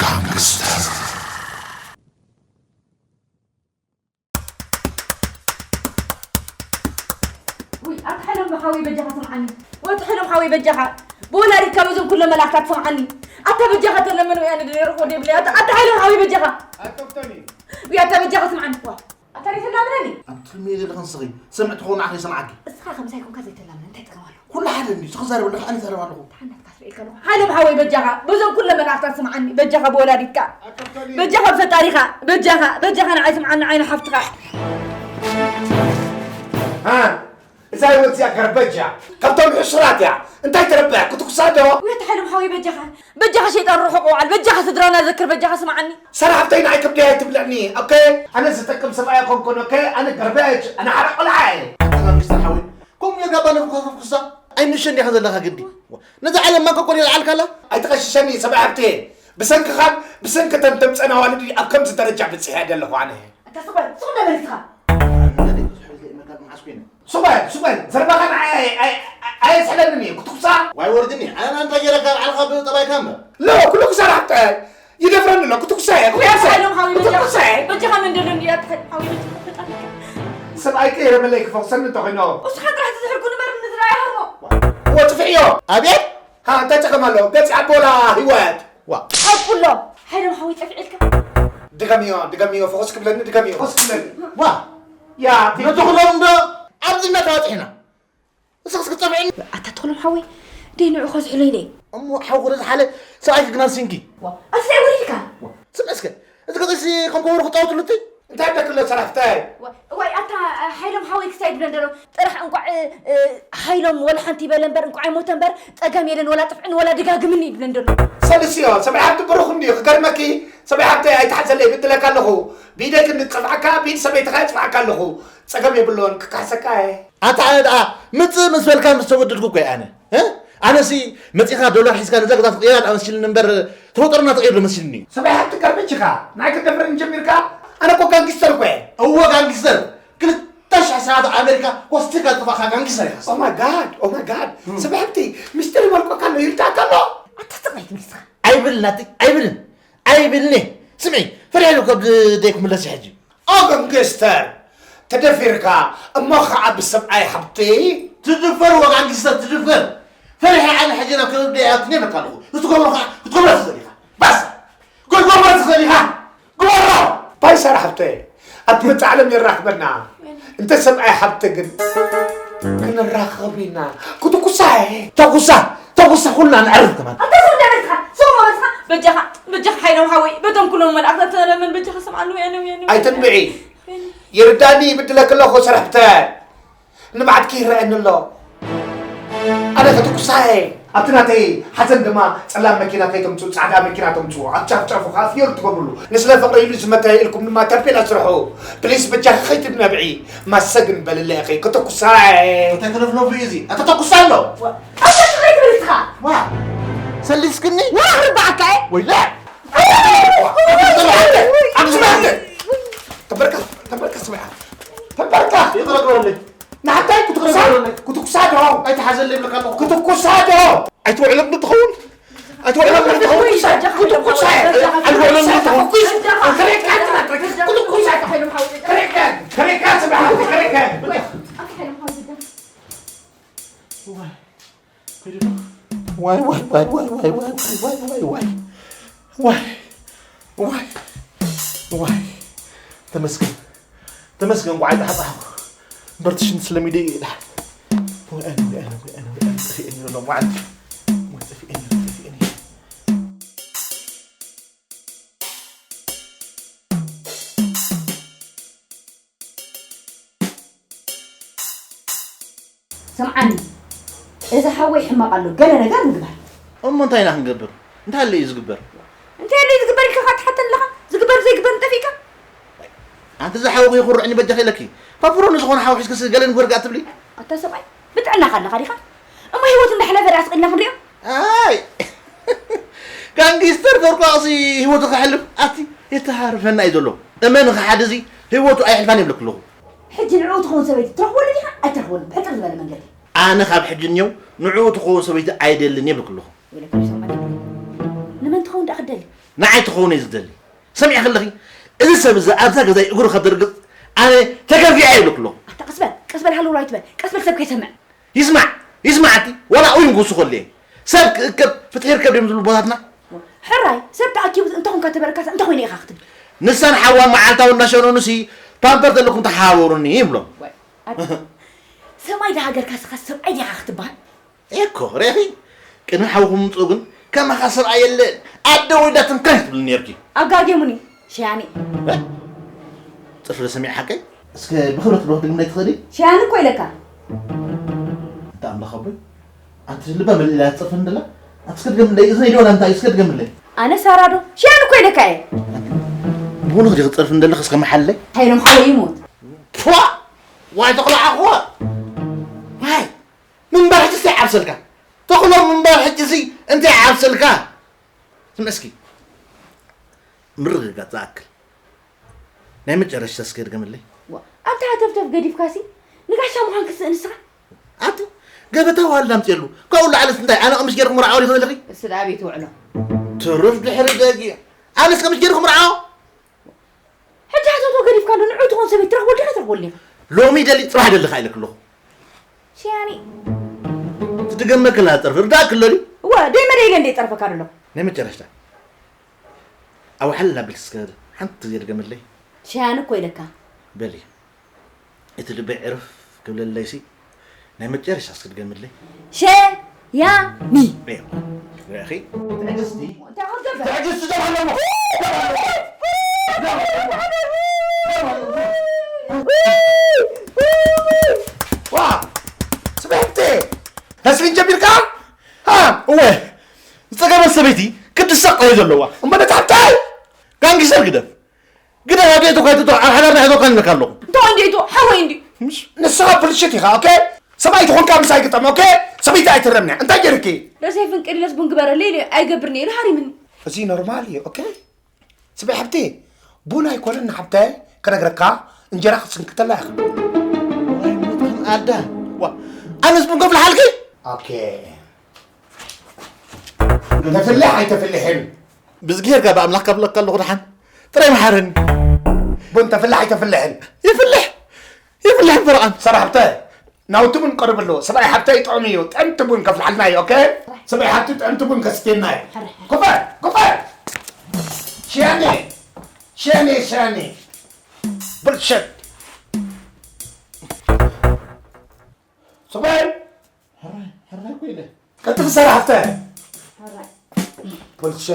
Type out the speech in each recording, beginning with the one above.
ጋንግስተር። ውይ፣ ኣታ ሓይሎም ሓወይ በጃኻ ስምዓኒ። ወዲ ሓይሎም ሓወይ በጃኻ። ብወላዲትካ በዞም ኩሎም መላእኽታት ስምዓኒ። ኣታ በጃኻ ተለምን ወይ ኣነ ደይረኽቦ ደይብለይ። ኣታ፣ ኣታ ሓይሎም ሓወይ በጃኻ። ኣቶፍተኒ። ውይ፣ ኣታ በጃኻ ስምዓኒ። ዋ፣ ኣታ ደይተላምነኒ። ኣብ ትልሚ ዘለኽን ስኺ፣ ሰምዕ ትኸውን ንዓኺ ይሰምዓኪ። እስኻ ከምሳይ ኮንካ ዘይተላምነ እንታይ ጸገም ኣለዎ? ኩሉ ሓደ እንድዩ፣ ንስኺ ዛረቢ ኣለኺ፣ ኣነ ዛረብ ኣለኹ። ሓይሎም ሓወይ በጃኻ፣ በዞም ኩሎም መላእኽታት ስምዓኒ፣ በጃኻ ብወላዲትካ፣ በጃኻ ብፈጣሪኻ፣ በጃኻ፣ በጃኻ ንዓይ ስምዓኒ፣ ንዓይ ንሓፍትኻ። ሃ፣ እዛ ህይወት እዚኣ ገርበጃ፣ ካብቶም ሕሱራት እያ። እንታይ ትረብሕ? ክትኩሳ ዶ? ውይ፣ ኣታ ሓይሎም ሓወይ በጃኻ፣ በጃኻ ሸይጣን ርሑቕ ውዓል፣ በጃኻ ስድራና ዘክር፣ በጃኻ ስምዓኒ። ሰራሕተይ ንዓይ ከብደይ ኣይትብልዕኒ፣ ኦኬ? ኣነ ዝጠቅም ሰብኣይ ኣይኮንኩን፣ ኦኬ? ኣነ ገርበጅ፣ ኣነ ሓራ ቆልዓ እየ። ኣታ ጋንግስተር ሓወይ፣ ከምኡ ጌርካ ባለፈ ኮፍ ክትኩሳ? ኣይ ንእሽቶ እንዲኻ ዘለኻ ግዲ። ነዛ ዓለም ማን ከቆል ይልዓልካ ኣላ? ኣይትቐሽሸኒ ሰብኣይ ሃብቴ። ብሰንክኻን ብሰንኪ እተን ተምጸን ኣዋልድ ኣብ ከምዚ ደረጃ በጺሐ እየ ዘለኹ ኣነ። ኣታ ስቕ በል፣ ስቕ እንዳ በል እስኻ። ኣነ ብዙሕ ዘይመካት መዓስ ኮይነ። ስቕ በል፣ ስቕ በል፣ ዘረባኻ ንዓይ ኣይ-፣ ኣይ-፣ ኣይ-፣ ኣየስሕለንን እዩ፣ ክትኩሳ። ዋይ ወርድኒ፣ ኣነ እንታይ ገይረካ ባዕልኻ ብጠባይካ እምበር። ሎ፣ ኩሉ ክሳራ ሓብተ። ይደፍረኒ ኣሎ፣ ክትኩሳ እየ፣ ውይ፣ ኣታ ክትኩሳ እየ፣ ሓይሎም ሓወይ በጃኻ። ክትኩሳ እየ። በጃኻ መንደሎ እንድያ፣ ኣታ ሓይሎም ሓወይ በጃኻ ፈጣሪካ። ሰብኣይ ቀይረ መለይ ክፈኽሰኒ እንተኾይኑ። እስኻ ጥራሕ ትዝሕልኩ ንበር ንዝረኣይ ሃርሞ። እዎ፣ ጥፍዕዮ። ኣቤት? ሃ፣ እንታይ ጸገም ኣሎ? ገጽ ኣቦላ ህይወት። ዋ። ሓቁ ኣሎ። ሓይሎም ሓወይ ጠፊዕልካ። ድገምዮ፣ ድገምዮ፣ ፈኹስ ክብለኒ፣ ድገምዮ፣ ፈኹስ ክብለኒ። ዋ። ያ፣ ነቲ ኩሎም ዶ ኣብዚ እናተባጽሕና? እስኽስ ክትጸፍዕኒ? ኣታ ተኽሎም ሓወይ፣ ደይ ንዑ ከዝሕሎ ኢለ። እሞ ሓው ክሪ ዝሓለ ሰብኣይ ክግናን ሲንኪ። ዋ፣ ኣስለ ወሪድካ። ዋ፣ ስምዕ እስከ፣ እዚ ገጽሲ ከም ከበሮ ክጻወትሉ እቲ? እንታይ ኣለክሎ ሰራፍታይ? ዋ፣ ዋይ፣ ኣታ ሓይሎም ሓወይ ክሳይ ይብለን ደሎ። ጥራሕ እንቋዕ፣ እ፣ እ፣ ሓይሎም ወላ ሓንቲ ይበለ እምበር፣ እንቋዕ ኣይሞተ እምበር፣ ጸገም የለን፣ ወላ ጥፍዕን ወላ ድጋግምን ይብለን ደሎ። ሰልስዮ፣ ሰብኣይ ሃብቲ ብሩኽ እንድዩ፣ ክገርመኪ፣ ሰብኣይ ሃብተይ ኣይትሓዘለይ፣ ብድለካ ኣለኹ። ብኢደይ ክንዲ ዝጸፍዓካ፣ ብኢድ ሰበይትኻ የጽፍዓካ ኣለኹ። ጸገም የብሎን፣ ክካሕሰካ እየ። ኣታ ኣነ ደኣ ምጽእ ምስ በልካ ምስ ተወደድኩ እኮ እየ ኣነ። እ? ኣነሲ መጺኻ ዶላር ሒዝካ ነዛ ገዛ ትቕይራ ደኣ መሲልኒ እምበር ተፈጥሮና ትቕይር ዶ መሲልኒ እዩ? ሰብኣይ ሃብቲ ገርበችኻ፣ ንዓይ ክትደፍረኒ ጀሚርካ? ኣነ እኮ ጋንጊስተር እኮ እየ። እወ ጋንጊስተር። ክልተ ሽሕ ሰባት ኣሜሪካ ወሲድካ ዝጠፋእካ ጋንጊስተር ኢኻ። Oh my God, oh my God። እም። ሰብኣይ ሃብቲ፣ ምስጢር ይመልቆካ ኣሎ፣ ይርዳእካ ኣሎ። ኣታ ትቕናይ ትምልስኻ። ኣይብል ናተይ፣ ኣይብልን። ኣይብልኒ። ስምዒ፣ ፈሪሐ ኢሉ ካብ ደይ ክምለስ ሕጂ። ኦ ጋንግስተር፣ ተደፊርካ እሞ ኸዓ ብሰብኣይ ሃብቲ? ትድፈር ወጋንግስተር ትድፈር። ፈሪሐ ኣነ ሕጂ ናብ ክልል ደይ ኣትኔ መካ ኣለኹ። ንትገብሮ ኸዓ ክትገብሮ ትኽእል ኢኻ። ባስ! ክትገብሮ ትኽእል ኢኻ። ግበሮ! ባይ ሳራ ሃብተይ፣ ኣብ ትመጽእ ዓለም የራኽበና። እንተ ሰብኣይ ሃብቲ ግን ክንራኸብ ኢና። ክትኩሳ እየ። ተኩሳ፣ ተኩሳ ኩልና ንዕርፍ ከማን። ኣታ ስቕ እንዳበልካ፣ ስቕ እንዳበልካ፣ በጃኻ፣ በጃኻ ሓይሎም ሓወይ፣ በቶም ኩሎም መልኣኽታት ተለመን፣ በጃኻ ስምዓኒ፣ ወያነ፣ ወያነ፣ ወያነ። ኣይትንብዒ። ወያነ። ይርዳኒ፣ ይብድለኪ ኣለኹ፣ ሰራሕተ። ንብዓትኪ ይረኣየኒ ኣሎ። ኣነ ክትኩሳ እየ። ኣብቲ ናተይ ሓዘን ድማ ጸላም መኪና ከይተምጽኡ፣ ጻዕዳ መኪና ተምጽኡ። ኣብ ጫፍ ጫፉ ከኣ ፍዮሪ ትገብሩሉ። ንስለ ፍቕሪ ኢሉ ዝመተ ኢልኩም ድማ ታፔላ ስርሑ። ፕሊስ በጃኺ ከይትነብዒ። ማሰ ግን በልለ ኢኺ፣ ክትኩሳ እየ። እንታይ ተለፍለፉ እዩ እዚ? ኣታ ተኩሳ ኣሎ። ዋ፣ ኣታ ትግራይ ትብል እስኻ። ዋ፣ ሰሊስክኒ? ዋ፣ ርባዕካ እየ። ወይለ። ኣምስባዕተ፣ ኣምስባዕተ። ተንበርካ፣ ተንበርካ ስምዓ። ተንበርካ። ይቕረ ግበረለይ። ንሓታይ ክትኩሳ? ይቕረ ግበረለይ። ክትኩሳ ዶ? ኣይትሓዘለይ ይብለካ ኣለኹ። ክትኩሳ ዶ? ኣይትውዕሎም ዶ ትኸውን? ኣይትውዕሎም ዶ ትኸውን? ክትኩሳ፣ ክትኩሳ። ኣይትውዕሎም ዶ ትኸውን? ክትኩሳ። ክትኩሳ። ከሪካ፣ ከሪካ ስምዓ፣ ከሪካ። ዋይ ዋይ ዋይ ዋይ ዋይ ዋይ ዋይ ዋይ ዋይ ዋይ ዋይ ዋይ ተመስገን ተመስገን ጓዓይ ጣሕጣሕ በርትሽን ስለሚደ ይዳ ወአነ ወአነ ወአነ ወአነ ጠፊአኒ ሎ ጓዓይ ጠፊአኒ ጠፊአኒ ስምዓኒ፣ እዚ ሓወይ ሕማቕ ኣሎ፣ ገለ ነገር ምግባር። እሞ እንታይ ኢና ክንገብር? እንታይ ኣሎ እዩ ዝግበር? እንታይ ኣሎ እዩ ዝግበር ኢልካ ትሓተኒ ኣለኻ? ዝግበር ዘይግበር ጠፊእካ? ኣንቲ እዚ ሓዊ ከይኹርዕኒ በጃኺ ኢለኪ። ፋፍሮ ንዝኾነ ሓዊ ሒዝክሲ ገለ ንግበር ትብሊ? ኣታ ሰብኣይ፣ ብጥዕናኻ ኣለኻ ዲኻ? እሞ ህይወቱ እንዳሕለፈ ደኣ ስቕ ኢልና ክንሪኦ? ኣይ ጋንጊስተር ፈርቋቕሲ ህይወቱ ከሕልፍ ኣቲ የተሃርፈና እዩ ዘሎ። እመን ኸሓዲ እዚ ህይወቱ ኣየሕልፋን ይብለክ ኣለኹ። ሕጂ ንዕኡ ትኸውን ሰበይቲ ትረኽበሉ ዲኻ ኣይትረኽበሉ ብሕጽር ዝበለ መንገዲ። ኣነ ካብ ሕጂ እኒኦ ንዕኡ ትኸውን ሰበይቲ ኣይደልን እየ ይብለክ ኣለኹ። ወይለካ ይሰማል። ንመን ትኸውን ደኣ ክትደሊ? ንዓይ ትኸውን እየ ዝደሊ። ሰሚዕኪ ኣለኺ? እዚ ሰብ እዚ ኣብዛ ገዛይ እግሩ ካብ ዘርግጽ ኣነ ተገፊዐ እየ ይብለክ ኣለኹ። ኣታ ቀስ በል ቀስ በል ሃለውለው ኣይትበል። ቀስ በል ሰብ ከይሰምዕ። ይስማዕ ይስማዕ ኣቲ ዋላ ኡይ ንጉሱ ከሉ እየ ሰብ ክእከብ ፍትሒ ይርከብ ድዮም ዝብሉ ኣቦታትና ሕራይ ሰብ ተኣኪቡ እንተ ኾንካ ተበለካስ እንተ ኾይነ ኢኻ ክትብል ንሳን ሓዋን መዓልታዊ እናሸነኑሲ ፓምፐር ዘለኩም ተሓባበሩኒ ይብሎም ዋይ ኣቲ ሰብኣይ ድሃገርካ ስኻ ሰብኣይ ዲኻ ክትበሃል ኤኮ ሬኺ ቅድሚ ሓውኹም ምምፅኡ ግን ከማኻ ሰብኣይ የለን ኣደ ወሊዳ ትምካን ትብልኒ ነርኪ ኣጋግዮሙኒ ሸያኒ ፅፍሪ ሰሚዕ ሓቀይ እስከ ብኽብረት ዶ ክትድግምለይ ትኽእሊ ሸያኒ እኮ ኢለካ እንተ ኣምላኽ ኣቦይ ኣንቲ ልባ መሊእላ ትፅፍን ደላ ኣቲ እስከ ድገምለይ እዝነይ ዶ እንታይ እስከ ድገምለይ ኣነ ሳራ ዶ ሸያኒ እኮ ኢለካ እየ ብኹሉ ክዲ ክትፀርፍን ደለኽ እስከ መሓለይ ሓይሎም ሓወይ ይሞት ፖ ዋይ ተኽሎ ዓኹዋ ዋይ ምንባር ሕጂ እንታይ ዓብሰልካ ተኽሎ ምንባር ሕጂ እዚ እንታይ ዓብሰልካ ስምዕ እስኪ ምርግጋፅ ዝኣክል ናይ መጨረሽታ እስከ ድገምለይ ኣንታ ሃተፍተፍ ገዲፍካሲ ንጋሻ ምዃን ክስእ ንስኻ ኣቲ ገበታ ዋልድ ኣምፅየሉ ካብኡ ላዕለስ እንታይ ኣነ ቀምሽ ገይርኩም ርዓው ዲኹ ዘለኺ እሱ ደኣ ቤት ውዕሎ ትሩፍ ድሕሪ ደጊ ኣነስ ቀምሽ ገይርኩም ርዓው ሕጂ ሓተቶ ገዲፍካ ኣሎ ንዑ ትኾን ሰበይት ትረኽቦ ዲኻ ትረኽቦ ዲኻ ሎሚ ደሊ ፅባሕ ደልኻ ኢለክ ኣለኹ ሽያኒ ትድገመክላ ጥርፍ ርዳእክ ኣሎ ድዩ እወ ደይ መደይ ኢለ እንደ ይጠርፈካ ደሎ ናይ መጨረሽታ ኣውሓል ላብል እስከ ሓንቲ ግዜ ድገምለይ ሽያኒ እኮ ኢለካ በሊ እቲ ልበይ ዕርፍ ክብለለይሲ ናይ መጨረሻ እስኪ ድገምለይ። ሸያኒ። ርኢኺ? ትዕግስቲ። እንታይ ክትገብር? ትዕግስቲ ዶ ኣለዎ? ዋ! ስምዕቲ! ተስፊን ጀሚርካ? ሃ! እወ! ዝጸገመት ሰበይቲ ክትሳቕ እዩ ዘለዋ። እሞ ነታ ሓብታይ! ጋንጊስተር ግደፍ። ግዳ ኣዴቱ ካይትቶ ኣብ ሓዳርና ሕዞ ከንልካ ኣለኹ። እንተ እንዴቶ ሓወይ እንዲ ንስኻ ብልሽት ኢኻ ኦኬ። ሰብኣይ ትኾንካ ምሳይ ግጠም ኦኬ። ሰበይቲ ኣይትረምንያ እንታይ ገይርኪ? ረሰይ ፍንቅል ኢለስ ቡን ግበረለይ ኢለ ኣይገብርን እየ ኢሉ ሃሪምኒ። እዚ ኖርማል እዩ ኦኬ። ስበይ ሓብቲ ቡን ኣይኮነን ንሓብታይ ከነግረካ እንጀራ ክትስንክተላ ኢኻ። ዋይ ሞትኩም ኣዳ ዋ ኣነስ ቡን ከፍልሓልኪ። ኦኬ ተፍልሕ ኣይተፍልሕን ብዝግሄርካ ብኣምላኽ ከፍለካ ኣለኹ ደሓን ጥራይ መሓረኒ። ቡን ተፍልሕ ኣይተፍልሕን? ይፍልሕ ይፍልሕ ፈርዖን። ሰራሕተ ናውቲ ቡን ቀርብ ኣለዎ። ሰብኣይ ሓብተይ ጥዑም እዩ። ጥዕምቲ ቡን ከፍልሓልና እዩ። ኦኬ ሰብኣይ ሓብቲ ጥዕምቲ ቡን ከስትየና እዩ። ኮፈ ኮፈ ሸያኒ ሸያኒ ሸያኒ ብልሸት ሰብኣይ ሕራይ ሕራይ ኮይነ ቀጥል ሰራሕተ ፖሊስ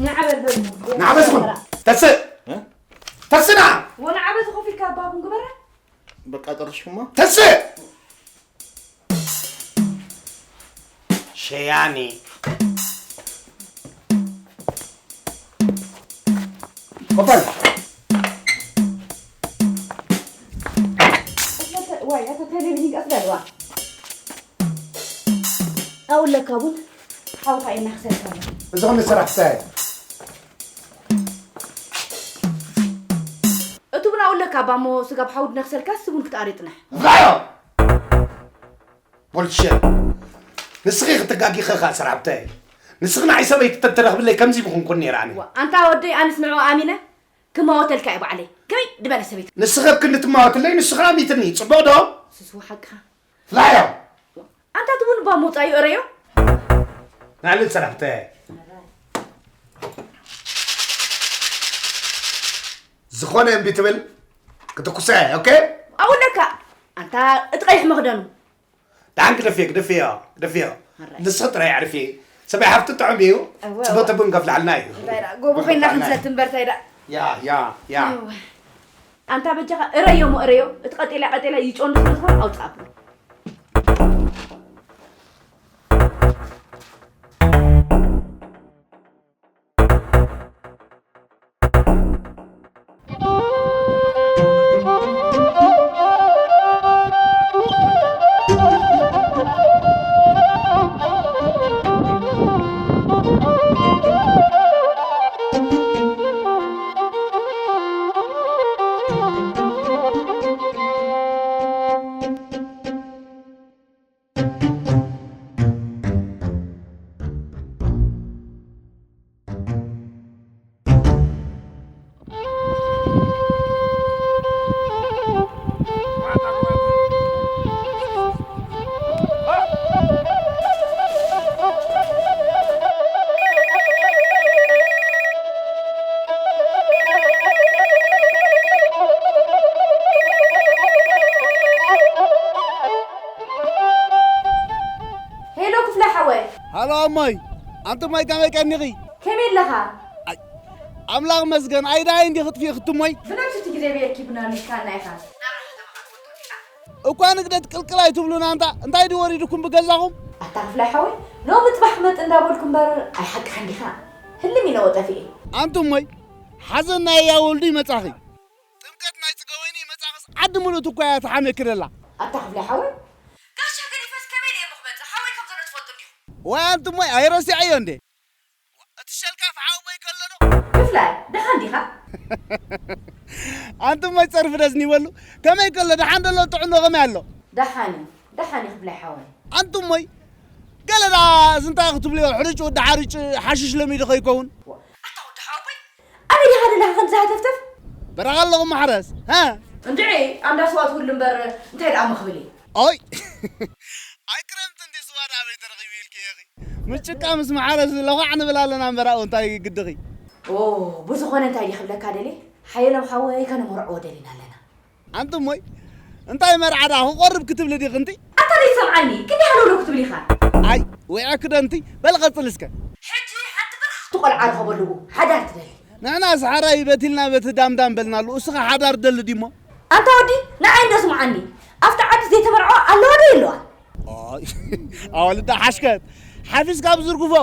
ንዓበል በል ንዓበል ስኹን ተስእ ተስና ወንዓበል ዝኸፊልካ ባቡን ግበራ በቃ ጠርሽኩማ ተስእ ሸያኒ ቆፈል ዋይ ኣታ ቴሌቪዥን ቀስ በል ዋ ኣውለካ ቡን ሓውካ እናክሰልካ ኣሎ እዚ ኸነ ስራሕ እንታይ እቱ ቡን ኣውለካ ባሞ ስጋብ ሓውድ ነክሰልካ ስቡን ክትኣሪ ጥነሕ ራዮ ቦልሸ ንስኺ ክትጋጊ ኸኻ ሰራብታይ ንስኺ ንዓይ ሰበይቲ ተተረኽብለይ ከምዚ ምኹንኩን ነይረ ኣነ ኣንታ ወደይ ኣንስ ንዑ ኣሚነ ክማወተልካ እየ ባዕለይ ከመይ ድበለ ሰበይቲ ንስኺ ኣብ ክንዲ ትማወትለይ ንስኺ ኣሚትኒ ጽቡቕ ዶ ስስዎ ሓቅኻ ፍላዮ ኣንታ ትቡን ባ ምውጻዩ እረዮ ናዕሊ ሰላምተ ዝኾነ እምቢ ትብል ክትኩሰ። ኦኬ። ኣውለካ ኣንታ እቲ ቀይሕ መኽደኑ። ዳን ግደፍዮ ግደፍዮ ግደፍዮ። ኣራይ። ንስኺ ጥራይ ኣዕርፊ። ሰበይ ሃፍቲ ጥዑም እዩ። እወ፣ እወ። ጽቡቅ ቡን ከፍልሓልና እዩ። እንታይ ደኣ፣ ጎቦ ኮይና ከፍልሓልና እዩ። ክንሰቲ እምበር እንታይ ደኣ። ያ ያ ያ። እወ። ኣንታ በጃኻ እረዮ እሞ እረዮ። እቲ ቀጤላ ቀጤላ ይጮንዱ ስለ ዝኾነ ኣውጽኣሉ። ሄሎ ክፍለ ሓወይ። ሃሎ እሞይ፣ ኣንቲ እሞይ ከመይ ቀኒኺ? ከመይ ኣለኻ? ኣይ፣ ኣምላኽ መስገን፣ ኣይ ደሃይ እንዲ ክትፊ ክትሞይ? ብነብሱ እቲ ግዜ ብየኪ ብና ሚስካና ኢኻ። እኳ ንግደት ቅልቅል ኣይትብሉና እንታ፣ እንታይ ድዩ ወሪድኩም ብገዛኹም? ኣታ ክፍለ ሓወይ፣ ሎሚ ጽባሕ ክመጽእ እንዳበልኩ እምበር ኣይሓቅኻ እንዲኻ። ህልም ኢለ ወጠፊኤ። ኣንቲ እሞይ፣ ሓዘን ናይ ያወልዱ ይመጻኺ። ጥምቀት ናይ ጽገወይኒ ይመጻኽስ ዓዲ ምሉእ እኮ እያ ተሓሜኪ ደላ። ኣታ ክፍለ ሓወይ፣ ጋሻ ገዲፈስ ከመይ ድየ እሞ ክመጽእ? ሓወይ ከም ዘሎ ትፈልጡ እንዲኹም። ዋይ ኣንቲ እሞይ ኣይረሲዐዮ እንዴ? እቲ ሸልካፍ ሓወይ ከሎ ዶ? ክፍላይ፣ ደሓን ዲኻ? ኣንቲ እሞይ ጸርፊ ደስ ንበሉ። ከመይ ከሎ ደሓን ደሎ ጥዕኖ ከመይ ኣሎ? ደሓን እዩ፣ ደሓን እዩ ክፍላይ ሓወይ። ኣንቲ እሞይ ገለ ደኣ እዚ እንታይ ክትብልዮ ሕርጭ ወዲ ሓርጭ ሓሽሽ ለሚዱ ከይከውን? ኣታ ወዲ ሓወይ፣ ኣበይ ዲኻ ዘለኻ ከምዚ ሃተፍተፍ? በረኻ ኣለኹ ማሕረስ፣ ሃ? እንድዒ፣ ኣንዳ ስዋ ትውል እምበር እንታይ ደኣ መኽብል እዩ? ኦይ! ኣይ ክረምቲ እንዲ ስዋ ደኣ ኣበይ ተረኺቡ ኢልኪ ኢኺ? ምስ ጭቃ ምስ ማሕረስ ለዃዕ ንብል ኣለና እምበር ኣብኡ እንታይ ግድኺ? ኦ፣ ብዝኾነ እንታይ ድየ ክብለካ ደልየ? ሓየሎም ሓወይ ከነመርዕዎ ደሊና ኣለና። ኣንቲ እሞይ፣ እንታይ መርዓ ደኣ ክቆርብ ክትብሊ ዲኺ እንቲ? ኣታ ዘይትሰምዓኒ፣ ክንደይ ሃለውለው ክትብል ኢኻ? ኣይ፣ ውዒ ክደንቲ፣ በል ቀጽል እስከ። ሕጂ ሓንቲ ብርኽቲ ቆልዓ ርኸበሉ፣ ሓዳር ትደሊ። ንሕናስ ሓራይ በቲልና በቲ ዳምዳም በልናሉ፣ እስኻ ሓዳር ደሊ ዲሞ? ኣንታ ወዲ፣ ንዓይ እንዶ ስምዓኒ። ኣብቲ ዓዲ ዘይተመርዐዋ ኣለዋ ዶ የለዋን? ኣይ፣ ኣዋልዳ ሓሽከት፣ ሓፊስካ ብዝርግፎ።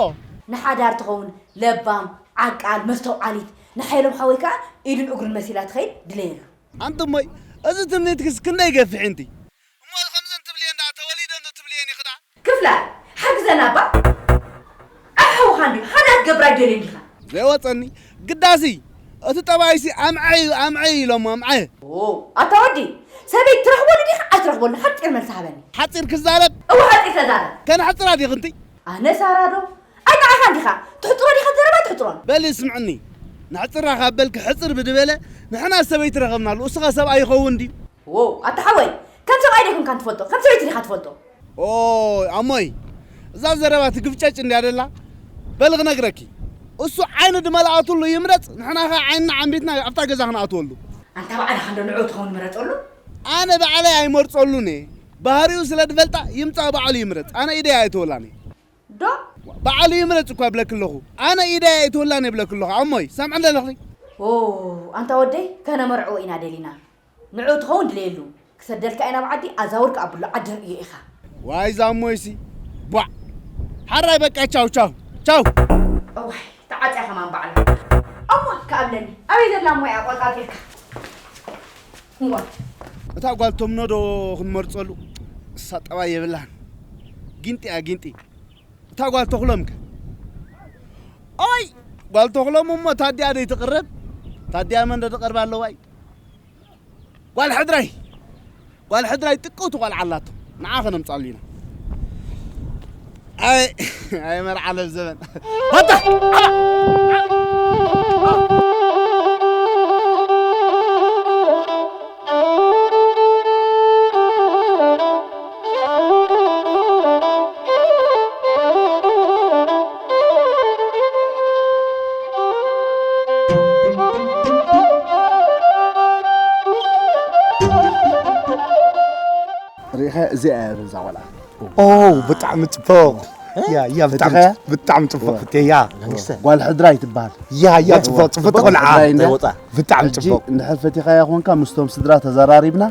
ንሓዳር ትኸውን ለባም፣ ዓቃል፣ መስተውዓሊት፣ ንሓየሎም ሓወይ ከኣ ኢዱን እግሩን መሲላ ትኸይድ ድለየሉ። ኣንቲ እሞይ፣ እዚ ትምኒትክስ ክንደይ ገፊሕ እንቲ? እሞ ከምዘን ትብልየን ደኣ ተወሊደን ዶ ትብልየን ኢኺ ደኣ? ክፍላይ፣ ሓግዘና እባ። ኣይ ሓውኻ እንድዩ፣ ሓዳር ክትገብር ኣይደልዮን ዲኻ? ዘይወጸኒ፣ ግዳሲ፣ እቲ ጠባይሲ ኣምዐ እዩ፣ ኣምዐ እዩ ኢሎሞ፣ ኣምዐ። ኦ፣ ኣታ ወዲ፣ ሰበይቲ ትረኽበሉ ዲኻ ኣይትረኽበሉን? ሓጺር መልሲ ሃበኒ። ሓጺር ክዛረብ? እወ፣ ሓጺር ተዛረብ። ከነሕጽራ ዲኺ እንቲ? ኣነ ሳራ ዶ? ኣይ ንዓኻ እንዲኻ፣ ትሕጽሮ ዲኻ ዘረባ ኣይትሕጽሮን። በሊ ስምዕኒ፣ ነሕጽራ ካብ በልኪ ሕጽር ብድበለ፣ ንሕና ሰበይቲ ረኸብናሉ፣ እሱኸ ሰብኣይ ይኸውን ድዩ? ዎ፣ ኣታ ሓወይ፣ ከም ሰብኣይ ዶ ኮንካ ትፈልጦ? ከም ሰበይቲ ዲኻ ትፈልጦ? ኦይ፣ ኣሞይ፣ እዛ ዘረባ ትግፍጨጭ እንድያ ደላ? በሊ ክነግረኪ፣ እሱ ዓይኒ ድመልኣትሉ ይምረጽ፣ ንሕና ኸ ዓይንና ዓምቢትና ኣብታ ገዛ ክንኣትወሉ። ኣንታ ባዕልኻ እንዶ ንዑ ትኸውን ምረጸሉ። ኣነ ባዕለይ ኣይመርጸሉን እየ። ባህሪኡ ስለ ድፈልጣ ይምጻእ ባዕሉ ይምረጽ። ኣነ ኢደይ ኣይተወላን እየ። ዶ? ባዕሉ ይምረጽ እኳ እብለኪ ኣለኹ። ኣነ ኢደይ ኣይተወላን እየ እብለኪ ኣለኹ። ኣሞይ፣ ሰምዕኒ ኣለኺ? ኦ፣ ኣንታ ወደይ፣ ከነመርዕዎ ኢና ደሊና። ንዑ ትኸውን ድለየሉ። ክሰደልካ ኢና ኣብ ዓዲ፣ ኣዛውር ከኣ ኣብሎ ዓዲ ርእዮ ኢኻ። ዋይ፣ እዛ እሞይሲ። ቧዕ። ሓራይ በቃ፣ ቻው፣ ቻው፣ ቻው። እዋይ፣ ተዓጽያ ከማን ባዕላ። እሞ፣ ከኣብለኒ። ኣበይ ዘላ እሞ እያ ቆልቃጢርካ? እዋ። እታ ጓል ተምኖ ዶ ክንመርጸሉ? እሳ ጠባይ የብላን። ጊንጢ እያ፣ ጊንጢ። እታ ጓል ተኽሎም ከ? ኦይ! ጓል ተኽሎም እሞ ታዲያ ደይ ትቕረብ? ታዲያ መን ዶ ትቐርብ ኣለዋይ? ጓል ሕድራይ! ጓል ሕድራይ ጥቅውቲ ቆልዓ ኣላቶ። ንዓ ከነምጻሉ ኢና። ኣይ፣ ኣይ መርዓ ለብ ዘበን። ሃታ! እዚኣ እያ እዛ ቆልዓ። ኦ ብጣዕሚ ጽቡቕ። ያ ያ ብጣዕሚ ፈቲኸያ? ብጣዕሚ ጽቡቕ ፍትያ። ጓል ሕድራ ይትበሃል። ያ ያ ጽቡቕ ጽቡቕ ቆልዓ። ሕድራ እንድያ። ብጣዕሚ ሕጂ ጽቡቕ። እንድሕር ፈቲኻያ ኾንካ ምስቶም ስድራ ተዘራሪብና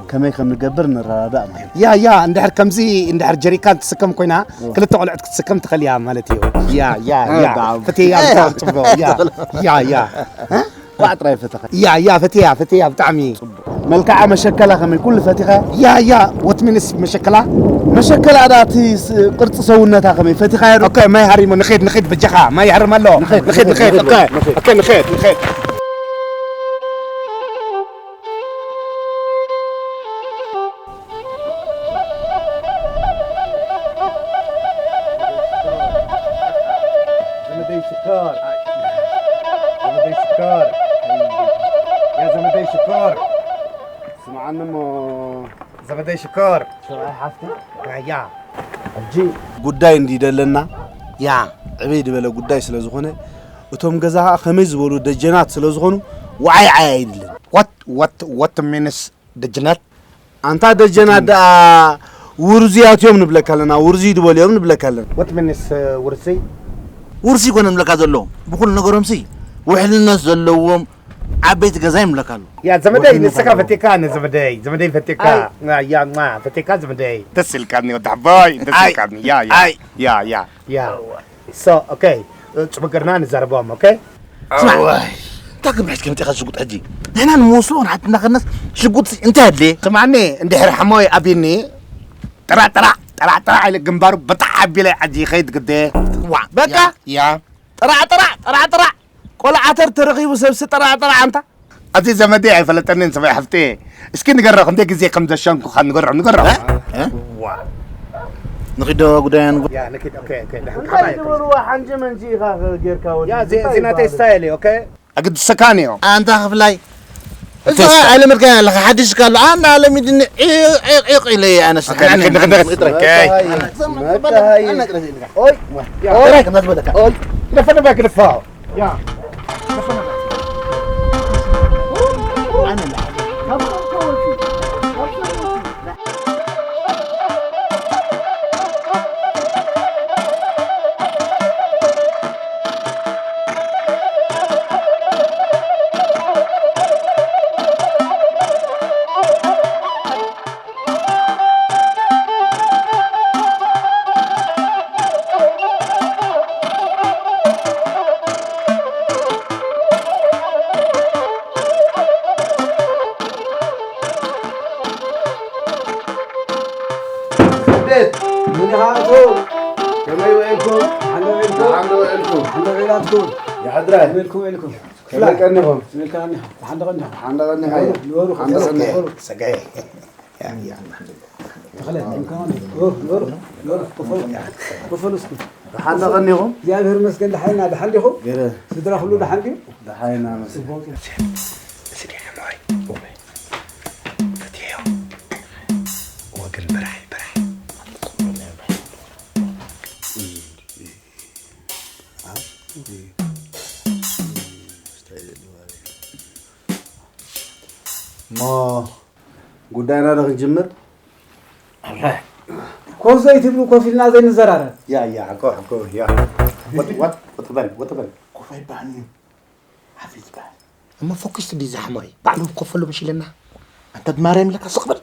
ከመይ ከም ንገብር ንረዳዳእ ማለት እዩ። ያ ያ እንድሕር ከምዚ እንድሕር ጀሪካን ትስከም ኮይና ክልተ ቆልዑት ክትስከም ትኽእል እያ ማለት እዩ። ያ ያ ያ በጣም። ፍትያ ብጣዕሚ ጽቡቕ። ያ ያ ያ ኳዕ ጥራይ ፈተኻ። ያ ያ ፈትያ ፈትያ ብጣዕሚ መልክዓ መሸከላ ከመይ ኩሉ ፈቲኻ። ያ ያ ወትሚንስ መሸከላ መሸከላ ዳ እቲ ስ- ቅርፂ ሰውነታ ከመይ ፈቲኻዮ ዶ? ኦኬ ማይ ሃሪሞ ንኸድ ንኸድ በጃኻ ማይ ሃርም ኣሎ ንኸድ ንኸድ ንኸድ ኦኬ ኦኬ ንኸድ ንኸድ ዘመደይ ሽኮር ዘመደይ ሽኮር ያ ዘመደይ ሽኮር ስምዓኒ እሞ ዘመደይ ሽኮር ሰብኣይ ሓፍቲ ያ ሕጂ ጉዳይ እንዲ ደለና ያ ዕበይ ዝበለ ጉዳይ ስለ ዝኾነ እቶም ገዛ ከዓ ከመይ ዝበሉ ደጀናት ስለ ዝኾኑ ወዓይ ዓይ ኣይድልን። ወት ወት ወት ሚንስ ደጅናት ኣንታ ደጀናት ደኣ ውርዙያት እዮም ንብለካ ኣለና፣ ውርዙይ ድበሉ እዮም ንብለካ ኣለና። ወት ሚንስ ውርሲ ውርሲ ይኮነ ንብለካ ዘሎ ብኩሉ ነገሮምሲ ውሕልነት ዘለዎም ዓበይቲ ገዛ ይምለካ ኣሎ። ያ ዘመደይ ንስኻ ፈቴካ ንዘመደይ ዘመደይ ፈቴካ ያ ማ ፈቴካ ዘመደይ ደስ ኢልካኒ ወዲ ሓቦይ ደስ ኢልካኒ ያ ያ ያ ያ ያ ሶ ኦኬ ጽቡቅ ገርና ንዛረቦም ኦኬ ስማዕ እንታይ ክምሕት ከምፂኻ ሽጉጥ ሕጂ ንሕና ንምወስዶ ንሓትና ከነስ ሽጉጥ እንታይ ኣድልየ ስማዕኒ እንድሕር ሓሞይ ኣቢኒ ጥራጥራ ጥራጥራ ኢለ ግንባሩ በጣዕ ኣቢለ ዓዲ ይኸይድ ግደ ዋ በቃ ያ ጥራጥራ ጥራጥራ ቆልዓ ተር ተረኺቡ ሰብሲ ጥራጥራ ኣንታ ኣቲ ዘመዲ ኣይፈለጠንን ሰበይ ሓፍቲ እስኪ ንገሮ ክንደይ ግዜ ከም ዘሸንኩኻ ንገሮ ንገሮ ንኺዶ ጉዳያን ያ ንኪድ ኦኬ ኦኬ ደሓን እንታይ ትበልዋ ሓንጀ መንጂ ኢኻ ጌርካ ወዲ ያ ዚ ናተይ ስታይል እዩ ኦኬ ኣግድሰካን እዮ ኣንታ ክፍላይ እዛ ኣይለመድካያ ኣለኻ ሓድሽ ካሎ ኣና ኣለሚድኒ ዒቕ ኢለ ኣነስ ግደፈ ግደፈ ቤት ምን ይሃቱ ከመይ ውዒልኩም? ሓንዶ ውዒልኩም? ሓንዶ ውዒልኩም? ሓንዶ ውዒላትኩም? ይሓድራይ? ውዒልኩም ውዒልኩም? ከመይ ቀኒኹም? ውዒልካ ቀኒኹ? ሓንዶ ቀኒኹ? ሓንዶ ቀኒኹ? ንበሩ ንበሩ ሓንዶ ቀኒኹ? ሰጋይ ተኽለ ንበሩ ንበሩ ንበሩ ክፈሉ ክፈሉ እስኪ ሓንዶ ቀኒኹም? እግዚኣብሔር ይመስገን ደሓን ኢና። ደሓን ዲኹም? ገለ ስድራ ኩሉ ደሓን ድዩ? ደሓን ኢና መስገን። ጽቡቕ። ስዲ ሓማይ ወግን ብራይ ብራይ እሞ ጉዳይና ዶ ክንጅምር? ኮፍ ዘይትብሉ ኮፍ ኢልና ዘይንዘራረብ። ያ ያ ሓኮ ሓኮ ያ ወጥ ወጥ ወጥ በል ወጥ በል ኮፍ ኣይበሃልን እዩ ሓፊዝ በሃል። እሞ ፎኪስ ድዩ ዝሓመሪ ባዕሉ ኮፈሉ ምሽ ኢለና። ኣንተ ብማርያም ኢለካ ስቕ በል።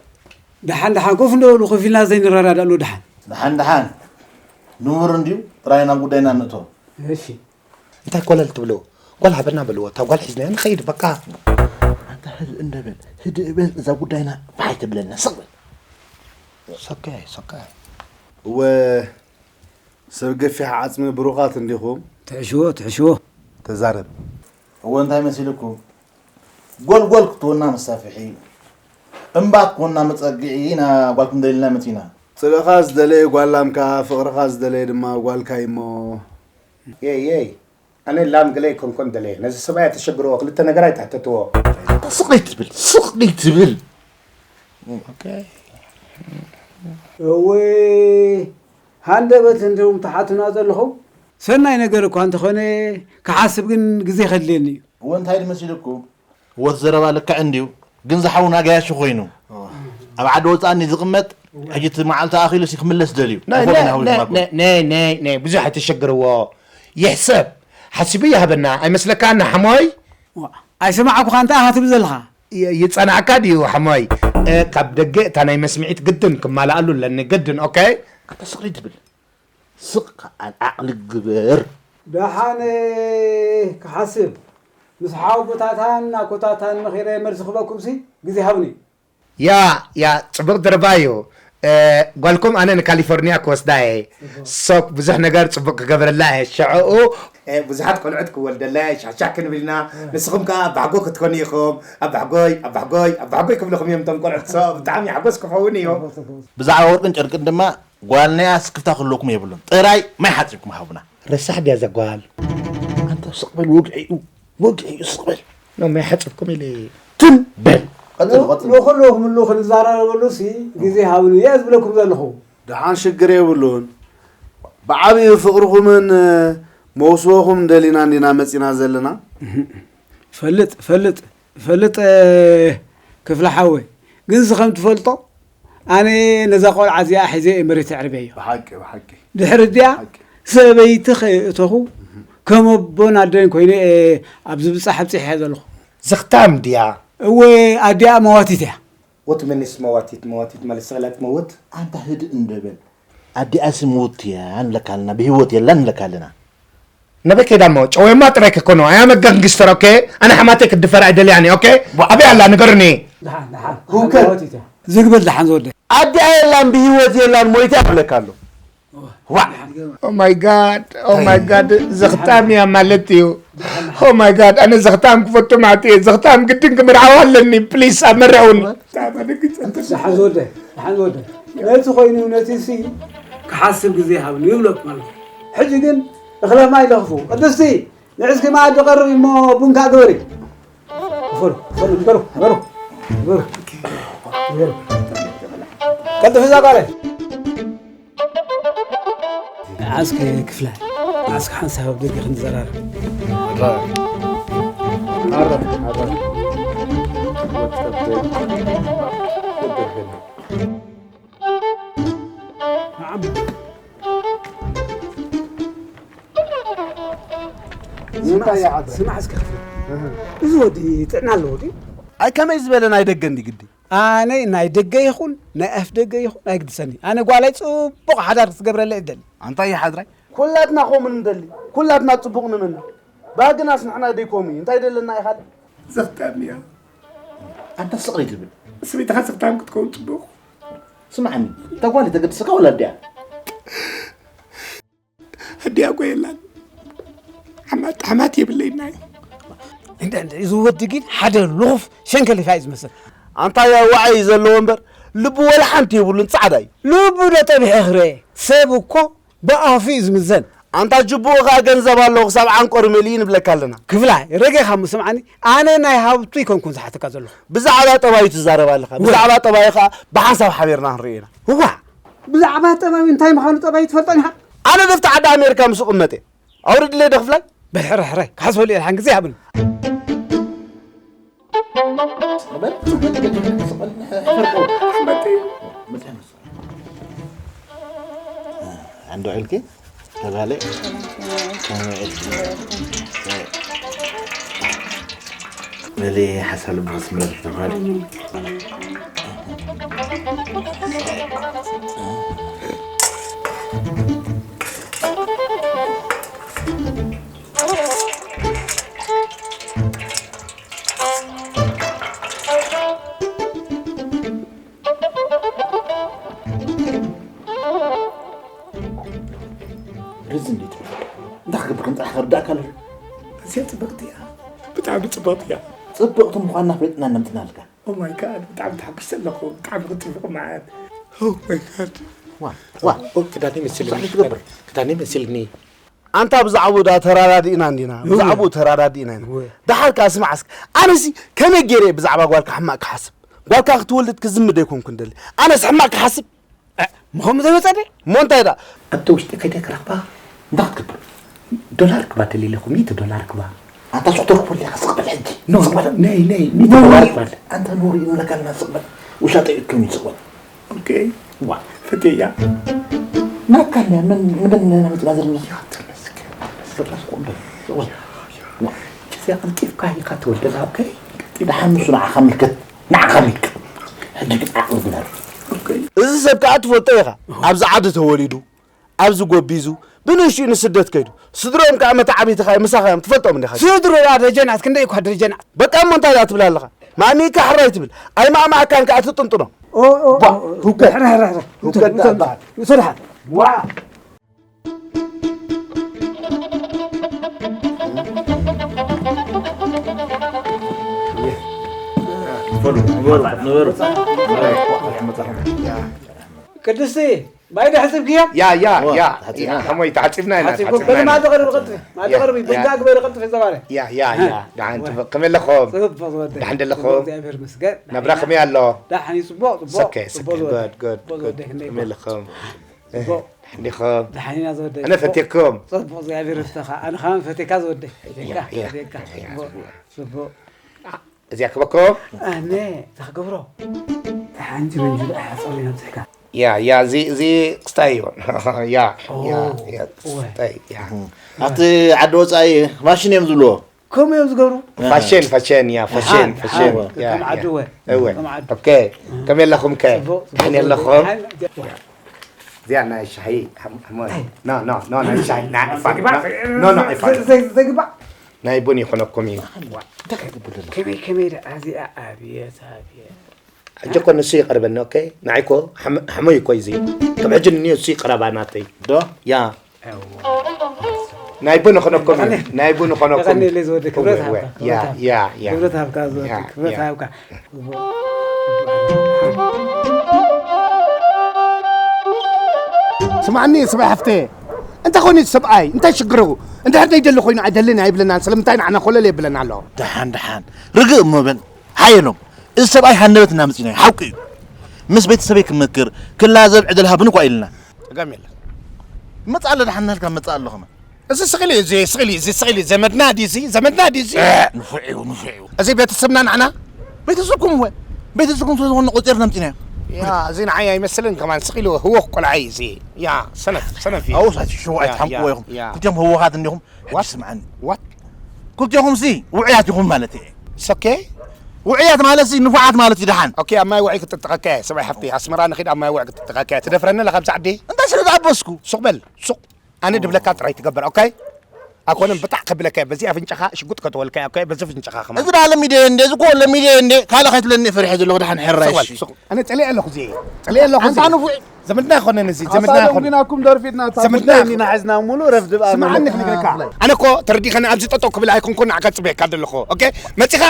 ደሓን ደሓን ኮፍ እንደበሉ ኮፍ ኢልና ዘይንረዳዳእሉ ደሓን። ደሓን ደሓን ንቡር እንድዩ ጥራይ ናብ ጉዳይና ንእቶ። እሺ እንታይ ኮለል ትብሉ? ጓል ሃበና በልዎ እታ ጓል ሒዝናያ ንኸይድ በቃ። ኣንታ ህድእ እንደበል ህድእ በል እዛ ጉዳይና ፋሕ ኣይተብለና ስቕ በል። ሶካይ ሶካይ። እወ ሰብ ገፊሕ ዓጽሚ ብሩኻት እንዲኹም። ትሕሽዎ ትሕሽዎ። ተዛረብ። እወ እንታይ መሲልኩም ጎልጎል ክትወና መሳፍሒ እምባ ክትወና መጸግዒ ኢና ጓልኩም ደሊልና መጺና። ጽልእኻ ዝደለየ ጓል ላምካ ፍቕርኻ ዝደለየ ድማ ጓልካ እዩሞ። የይ የይ ኣነ ላም ገለ ኣይኮንኮን ደለየ ነዚ ሰብኣይ ኣተሸግርዎ ክልተ ነገር ኣይትሕተትዎ። ኣንታ ስቕ ደይትብል ስቕ ደይትብል። እወ ሃንደበት እንዲሁም ትሓቱና ዘለኹም ሰናይ ነገር እኳ እንተኾነ ክሓስብ ግን ግዜ ከድልየኒ እዩ። እወ እንታይ ድመሲልኩም እወ እቲ ዘረባ ልክዕ እንድዩ ግን ዝሓውና ገያሹ ኮይኑ ኣብ ዓዲ ወፃእ እንድዩ ዝቕመጥ ሕጂ እቲ መዓልቲ ኣኺሉ ሲ ክምለስ ደልዩ። ናይ፣ ኣይኮነን ናይ፣ ኣኺሉ ናይ፣ ዝማጎ። ናይ፣ ናይ፣ ናይ፣ ናይ፣ ብዙሕ ኣይተሸግርዎ። ይሕሰብ። ሓሲቡ ይሃበና። ኣይመስለካን ሓሞይ? ዋ፣ ኣይሰማዕኩኻ፣ እንታይ ኢኻ ትብል ዘለኻ? ይ-፣ ይጸናዕካ ድዩ ሓሞይ? እ፣ ካብ ደገ እታ ናይ መስምዒት ግድን ክማልኣሉ ኣለኒ፣ ግድን፣ ኦኬ? ኣታ ስቕ ትብል። ስቕ ከኣ ዓቕሊ ግበር። ደሓን ክሓስብ። ምስ ሓወቦታታን ኣኮታታን መኺረ መልሲ ክበኩም ሲ ግዜ ሃብኒ። ያ፣ ያ፣ ጽቡቕ ዘረባ እዩ። እ፣ ጓልኩም ኣነ ንካሊፎርኒያ ክወስዳ እየ። ጽቡቕ። ሶ ብዙሕ ነገር ጽቡቕ ክገብረላ እየ። ሽዕኡ፣ እ፣ ብዙሓት ቆልዑት ክወልደላ እየ። ሻሻ ክንብል ኢና። እ። ንስኹም ከኣ ኣብ ባሕጎ ክትኮኑ ኢኹም። ኣብ ባሕጎይ፣ ኣብ ባሕጎይ፣ ኣብ ባሕጎይ ክብልኹም እዮም እቶም ቆልዑት። ሶ ብጣዕሚ ሓጎስ ክኸውን እዩ። ጽቡቕ፣ ጽቡቕ። ብዛዕባ ወርቅን ጨርቅን ድማ ጓል ናይ ኣስክፍታ ክህልወኩም የብሉን። ጥራይ ማይ ሓጺብኩም ሃቡና። ረሳሕ ድያ እዛ ጓል? ኣንታ ስቕ በል፣ ወግዒ እዩ፣ ወግዒ እዩ፣ ስቕ በል። ኖ፣ ማይ ሓጺብኩም ኢለ። ትም በል። ቀጽል፣ ቀጽል። ንኹሉ ክምሉ ክንዘራረበሉ ሲ ግዜ ሃብኒ እየ ዝብለኩም ዘለኹ። ደሓን ሽግር የብሉን። ብዓብዩ ፍቕርኹምን መውስቦኹም ደሊና እንዲና መጺና ዘለና። ፈልጥ፣ ፈልጥ፣ ፈልጥ፣ ክፍለ ሓወይ። ግን እዚ ከም ትፈልጦ፣ ኣነ ነዛ ቆልዓ እዚኣ ሒዘ እየ መሬት ኣዕርበዮ። ብሓቂ፣ ብሓቂ። ድሕሪ እዚኣ ብሓቂ። ሰበይቲ ከየእተኹ፣ ከም ኣቦን ኣደን ኮይነ እየ ኣብዚ ብጻሕ ኣብጺሐ ዘለኹ። ዘኽታም ድያ? እወ፣ ኣዲኣ መዋቲት እያ። ወትመንስ መዋቲት፣ መዋቲት ማለት ስቕላ ትመውት? ኣንታ ህድእ እንዶ በል። ኣዲኣሲ ምውት እያ ንብለካ ኣለና፣ ብህይወት የላን ንብለካ ኣለና። ነበይ ከይዳ እሞ፣ ጨወማ ጥራይ ከኮኖ፣ I am a gangster, okay? ኣነ ሓማተይ ክትድፈር ኣይደልያን እየ፣ okay? ዋ። ኣበይ ኣላ ንገርኒ። ደሓን፣ ደሓን። ህውከት። መዋቲት እያ። ዝግበል ደሓን ዝወደ። ኣዲኣ የላን፣ ብህይወት የላን፣ ሞይታ ይብለካ ኣሎ። ዋ። Oh my God, oh my God፣ ዘኽታም እያ ማለት እዩ። Oh my God፣ ኣነ ዘኽታም ክፈቱ ማለት እየ። ዘኽታም ግድን ክምርዓው ኣለኒ፣ ፕሊስ፣ ኣመርዕውን። ደሓን ዝወደ፣ ደሓን ዝወደ። ነቲ ኮይኑ ነቲ ሲ ክሓስብ ግዜ ሃብኒ ይብለኩም ኣለኹ። ሕጂ ግን እኽለ ማይ ለኽፉ። ቅድስቲ፣ ንዕስኪ መኣዲ ቀርቢ እሞ ቡንካ ግበሪ። ክፈሉ፣ ክፈሉ፣ ግበሩ፣ ግበሩ፣ ግበሩ፣ ግበሩ። ቀልጥፍ እዛ ጓለ። ዓስኪ ክፍለ፣ ዓስኪ ሓንሳብ ኣብ ደገ ክንዘራረብ። ኣረ፣ ኣረ፣ ኣረ። ወተበ-፣ ወተበ-፣ ንዓም። ስማዕ፣ እንታይ ይዓድራ? ስማዕ እስከ ክፍለ። እህ። እዚ ወዲ ጥዕና ኣለዎ ድዩ? ኣይ፣ ከመይ ዝበለ ናይ ደገ እንዲ ግዲ? ኣነ ናይ ደገ ይኹን ናይ ኣፍ ደገ ይኹን ኣይግድሰኒ። ኣነ ጓላይ ጽቡቕ ሓዳር ክትገብረለይ እደሊ። ኣንታ ይሓድራይ? ኩላትና ከምኡ ንደሊ። ኩላትና ጽቡቕ ንምነ። ባህግናስ ንሕና ደይኮም እዩ። እንታይ ደለና እዩ ካልእ? ዘኽታም እያ። ኣንታ ስቕ ትብል። ስበይትኻ ዘኽታም ክትከውን ጽቡቕ። ስማዕኒ፣ እታ ጓል ተገድሰካ ወላ ኣዲኣ? ኣዲኣ እኮ የላን። ሓማት፣ ሓማት የብለይና እዩ። እንደ፣ እንደ፣ እዚ ወዲ ግን ሓደ ልኹፍ ሸንከሊፋ እዩ ዝመስል። ኣንታ ያ ዋዒ እዩ ዘለዎ እምበር፣ ልቡ ወላ ሓንቲ የብሉን፣ ጻዕዳ እዩ። ልቡ ዶ ጠቢሐ ክርኤ? ሰብ እኮ ብኣፉ እዩ ዝምዘን። ኣንታ ጅቡኡ ኸኣ ገንዘብ ኣለዎ፣ ክሳብ ዓንቀሩ መሊኡ ንብለካ ኣለና። ክፍላይ፣ ረጌኻ እሞ ስምዓኒ፣ ኣነ ናይ ሃብቱ ኣይኮንኩን ዝሓተካ ዘለኹ። ብዛዕባ ጠባዩ ትዛረብ ኣለኻ። ወ- ብዛዕባ ጠባዩ ኸኣ ብሓንሳብ ሓቢርና ክንርእዮ ኢና። እዋ፣ ብዛዕባ ጠባዩ እንታይ ምዃኑ ጠባዩ ትፈልጦን ኢኻ? ኣነ ዶ ኣብቲ ዓዲ ኣሜሪካ ምስ እቕመጥ እየ? ኣውርድለይ ዶ ክፍላይ? በል ሕራይ፣ ሕራይ፣ ክሓስበሉ እየ፣ ደሓን ግዜ ሃብኒ። ስቕ በል፣ ስቕ በል፣ ስቕ በል፣ ሕፈር፣ ሕፈር። ዓንዶ ዒልኪ ተባለ። በሊ ሓሳብ ልቢ ክስምረልኪ ተባለ። ርዚ እንዴት ነው? እንታይ ክገብር ከም ጥራሕ ከርዳእካ ኣለኹ። ኣዝያ ጽብቕቲ እያ። ብጣዕሚ ጽብቕቲ እያ። ጽብቕቲ ምዃንና ፈሊጥና ነምጽናልካ። ኦ ማይ ጋድ፣ ብጣዕሚ ተሓጒሰ ኣለኹ። ብጣዕሚ ጽቡቕ መዓት። ኦ ማይ ጋድ። ዋ፣ ዋ። ኦ፣ ክዳነይ መሲልኒ። እንታይ ክትገብር? ክዳነይ መሲልኒ። ኣንታ ብዛዕባኡ ደኣ ተራዳዲእና እንዲና። እወ። ብዛዕባኡ ተራዳዲእና ኢና። እወ። ደሓር ከኣ ስማዕ እስከ፣ ኣነሲ ከመይ ገይረ እየ ብዛዕባ ጓልካ ሕማቕ ክሓስብ? ጓልካ ክትወልድ ክትዝምድ ኣይኮንኩን ደሊ። ኣነስ ሕማቕ ክሓስብ? እ፣ ምኾኑ ዘይወጸ ድየ? እሞ እንታይ ደኣ? ኣብቲ ውሽጢ ከይደ ክረኽባ እንታይ ክትገብር? ዶላር ክባ ደሊ ኣለኹ፣ ሚእቲ ዶላር ክባ። ኣንታ ሱቕ ተርክቦ ኣለኻ፣ ስቕ በል ሕጂ። ኖ፣ ስቕ በል። ነይ፣ ነይ፣ ሚእቲ ኖ፣ ዶላር ኖ። ክባ። ኣንታ ኖሪ እንብለካ ኣለና፣ ስቕ በል። ውሻጠ ይእክም እዩ፣ ስቕ በል። ኦኬ። ዋ፣ ፍትያ። ናካ እንድያ፣ ምን፣ ምን፣ ምን፣ ምን ትባዝር ነው? ያ፣ ተመስገን። ስራስ ቆንጆ። ዋ፣ ዋ። እዚኣ ቀልጢፍካ ኢኻ ትወደላ፣ ኦኬ? ደሓን ንሱ ንዓኻ ምልከት፣ ንዓኻ ምልከት። ሕጂ ግን ዓቕሊ ግበር። ኦኬ። እዚ ሰብ ከዓ ትፈልጦ ኢኻ። ኣብዚ ዓዲ ተወሊዱ፣ ኣብዚ ጎቢዙ፣ ብንእሽትኡ ንስደት ከይዱ። ስድርኦም ከዓ መተዓቢትኻ ምሳኻ እዮም። ትፈልጦም እንዲኻ? ስድርኡ ደጀናት፣ ክንደይ እኳ ደጀናት። በቃ እሞ እንታይ ደኣ ትብል ኣለኻ? ማእሚእካ ሕራይ ትብል። ኣይማእማእካን ከዓ ትጥንጥኖ። ኦ፣ ኦ፣ ቧ፣ ኦ፣ ኦ፣ ህውከት። ሕራይ፣ ሕራይ፣ ሕራይ። ህውከት እንተ፣ እንተ፣ እንተ፣ ደኣ በሃል። ንሰድሓ። ዋ። ንበሩ፣ ንበሩ፣ ንበሩ። ቅድስቲ፣ ማይ ዶ ሓጺብክዮ? ያ፣ ያ፣ ዋ፣ ያ፣ ተሓጺብና ያ፣ ኢና። ሓሞይ፣ ተሓጺብና ኢና፣ ተሓጺብኩም። ተሓጺብና በል፣ ኢና። ማዕዶ ቀርቢ፣ ቀልጥፊ። ማዕዶ ያ፣ ቀርቢ፣ ያ። በጃ ግበሪ፣ ቀልጥፊ፣ ዘባለ። ያ፣ ያ፣ ያ። ደሓን፣ ያ። ጽቡቕ፣ ከመይ ኣለኹም? ጽቡቕ፣ ጽቡቕ፣ ወደይ። ደሓን ደለኹም? ጽቡቕ፣ እግዚኣብሔር ይመስገን። ናብራኹም እያ ኣሎ። ደሓን እዩ፣ ጽቡቕ፣ ጽቡቕ፣ It's okay, good፣ ጽቡቕ፣ good። ጽቡቕ፣ ወደይ፣ ክንደይ ከመይ ኣለኹም? ጽቡቕ። ደሓን ዲኹም? ደሓን ኢና፣ ዝወደይ። ኣነ ጽቡቕ። ፈትየኩም። ጽቡቕ፣ እግዚኣብሔር ይፍተኻ። ኣነ ኸማን ፈትየካ፣ ዝወደይ። ፈትየካ፣ ያ፣ ያ። ፈትየካ። ያ፣ ያ። ጽቡቕ፣ ጽቡቕ። እዚኣ ክበኮ? ኣነ፣ እዛ ክገብሮ። እታ ሓንቲ መንጅል ኣያ ጸውሪ ነብጽሕካ። ያ፣ ያ፣ እዚ፣ እዚ ክስታይ እዩ። ያ፣ ኦ፣ ያ፣ ያ፣ እወ። ክስታይ፣ ያ። ኣብቲ ዓዲ ወጻኢ ፋሽን እዮም ዝብልዎ። ከምኡ እዮም ዝገብሩ። ፋሽን፣ ፋሽን፣ ያ፣ ፋሽን፣ ኣሃ፣ ፋሽን፣ ኣሃ፣ ያ፣ ከም ያ። ዓዲ እወ። እወ። ከም ዓዲ። ኦኬ። ከመይ ኣለኹም ከ? ጽቡቕ፣ ጽቡቕ፣ ደሓን ጽቡቕ። ኣለኹም? ደሓን። እዚኣ ናይ ሻሂ፣ ሃም-፣ ሃሞይ። እንታይ? ኖ፣ ኖ፣ ኖ፣ ናይ ሻሂ፣ ናይ ፋን። ዘግባእ፣ ኖ፣ ኖ፣ ናይ ፋን። ዘ-፣ ዘ-፣ ዘግባእ። ናይ ቡን ይኹነኩም እዩ። እንታይ ከይገብር ዘሎ? ከመይ፣ ከመይ ደኣ እዚኣ? ኣብየት፣ ኣብየት። ሕጂ እኮ ንሱ ይቐርበኒ፣ ኦኬ? ንዓይ እኮ ሓመ-፣ ሓሞይ እኮ እዩ እዚ። ከም ሕጂ ንሱ ይቐረባ ናተይ። ዶ? ያ። እዋ። ናይ ቡን ይኹነኩም እዩ። ናይ ቡን ይኹነኩም እዩ። የቐንየለይ ዝወደ፣ ክብረት እወ፣ እወ። ሃብካ፣ ያ፣ ክብረት ሃብካ። ያ፣ ያ። ክብረት ሃብካ ዝወደ፣ ያ፣ ክብረት ያ። ሃብካ። ስማዕኒ፣ ስማዕ ሃፍተ። እንታይ ኮይኑ እቲ ሰብኣይ? እንታይ ሽግሩ? እንድሕር ዘይደሊ ኮይኑ ኣይደልን ኣይብለናን። ስለምንታይ ንዓና ኮለል የብለና ኣሎ? ደሓን፣ ደሓን። ርግእ እሞ በል። ሓየሎም፣ እዚ ሰብኣይ ሃንደበት እናመጺእናዮ፣ ሓቂ እዩ። ምስ ቤተሰበይ ክመክር፣ ክላዘብ ዕድል ሃብኒ እኳ ኢልና። ጸገም የለን። ይመጽእ ኣሎ፣ ደሓን እናልካ መጽእ ኣሎ ከማን። እዚ ስቕ ኢሉ እዩ፣ እዚ ስቕ ኢሉ እዩ፣ እዚ ስቕ ኢሉ እዩ። ዘመድና ድዩ እዚ? ዘመድና ድዩ እዚ? እ፣ ንፉዕ እዩ፣ ንፉዕ እዩ። እዚ ቤተሰብና ንዓና? ቤተሰብኩም እወ። ቤተሰብኩም ስለ ዝኾነ ቆጺርና ኣምጺእናዮ። ያ፣ እዚ ንዓይ ኣይመስልን ከማን፣ ስቕ ኢሉ ህወኽ ቆልዓ እዩ እዚ። ያ፣ ሰነፍ፣ ሰነፍ እዩ። ኣውሳት ሽወ ያ፣ ኣይትሓምቅዎ ያ፣ ኢኹም። ያ። ክልቲኦም ህወኻት እንዲኹም። ሕጂ ዋት? ስምዓኒ። ዋት? ክልቲኹምሲ ውዑያት ኢኹም ማለት እየ። It's okay። ውዑያት ማለትሲ ንፉዓት ማለት እዩ ደሓን። ኦኬ፣ ኣብ ማይ ውዑይ ክጥጥቐካ እየ፣ ሰብኣይ ሓፍቲ። ኣስመራ ንኺድ ኣብ ማይ ውዑይ ክጥጥቐካ እየ። ትደፍረኒ ኣለኻ ኣብዚ ዓዲ? እንታይ ስለ ዝኣበስኩ? ሱቕ በል፣ ሱቕ። ኣነ ድብለካ ጥራይ ትገብር፣ ኦኬ? ኣኮነን ብጣዕ ከብለካ እየ፣ በዚ ኣፍንጫኻ ሽጉጥ ከተወልካ እየ፣ ኦኬ? በዚ ኣፍንጫኻ ከማን። እዚ ደኣ ለሚደዮ እንዴ፣ እዚ እኮ ለሚደዮ እንዴ፣ ካልእ ከይትብለኒ ፈሪሐ ዘለኹ ደሓን ሕራይ፣ ሱቕ በል፣ እሺ። ሱቕ። ኣነ ጸሊኤ ኣለኹ እዚ፣ ጸሊኤ ኣለኹ እዚ። ኣንታ ንፉዕ። ዘመድና ኣይኮነን እዚ፣ ዘመድና ሓሳብ ኣይኮነን። ግን ኣኩም ደርፊትና እታ ዘመድና ጉዳይ ኣይኮነን። እንዲና ሒዝና ሙሉ ረፍዲ በኣመል። ስምዓኒ ክነግረካ። ኣነ እኮ ተረዲኸኒ ኣብዚ ጠጠው ክብል ኣይኮንኩን ንዓካ ጽበየካ ዘለኹ። ኦኬ? መጺኻ፣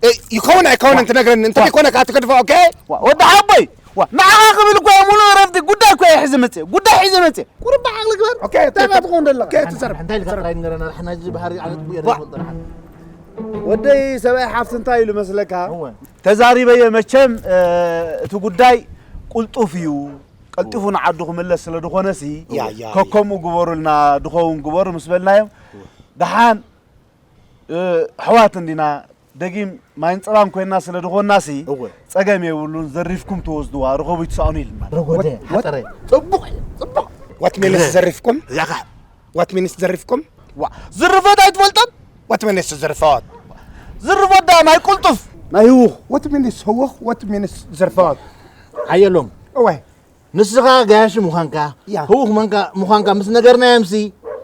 እ፣ ይኸውን ኣይኮነን ትነግረኒ። እንተ ዘይኮነ ከኣ ትገድፎ፣ ኦኬ? ዋ፣ ወዲ ሓቦይ፣ ዋ፣ ንዓኻ ክብል እኮ እየ ሙሉ ረፍዲ ጉዳይ እኮ እየ ሒዘ መጽእ። ጉዳይ ሒዘ መጽእ። ቁሩብ ብዓቕሊ ግበር። ኦኬ፣ እንታይ ትኸውን ዘለኻ? ኦኬ፣ ትዛረብ። እንታይ ኢልካ ትዛረብ። ጥራይ ንገረና፣ ንሕና እዚ ባህሪ ኣነ ጽቡቅ እየ ዋ። ንፈልጦ ንሓን። ወደይ ሰብኣይ ሓፍቲ እንታይ ኢሉ መስለካ? እወ። ተዛሪበዮ መቸም፣ እ፣ እቲ ጉዳይ ቁልጡፍ እዩ። ቀልጢፉ ንዓዱ ክምለስ ስለ ዝኾነሲ፣ ያ፣ ያ፣ ያ። ከከምኡ ግበሩልና፣ ድኸውን ግበሩ ምስ በልናዮም፣ ደሓን፣ እ፣ ኣሕዋት እንዲና፣ ደጊም ማይን ጸባን ኮይንና ስለ ዝኾንናሲ፣ እወ። ጸገም የብሉን፣ ዘሪፍኩም ትወስድዋ፣ ርኸቡ ይትስኣኑ ኢልና። ረጎደ፣ ወት-፣ ወት-፣ ሓጠረ። ጽቡቕ፣ ጽቡቕ። What means ግረ። ዘሪፍኩም? ያኻ። What means ዘሪፍኩም? ዋ፣ ዝርፎት ኣይትፈልጦን? What means ዝርፎት? ዝርፎት ደኣ ናይ ቁልጡፍ። ናይ ህውኽ። What means ህውኽ? What means ዝርፎት? ሓየሎም። እወ። ንስኻ ጋያሺ ምዃንካ፣ ያ። ህውኽ መንካ-፣ ምዃንካ ምስ ነገርናዮምሲ፣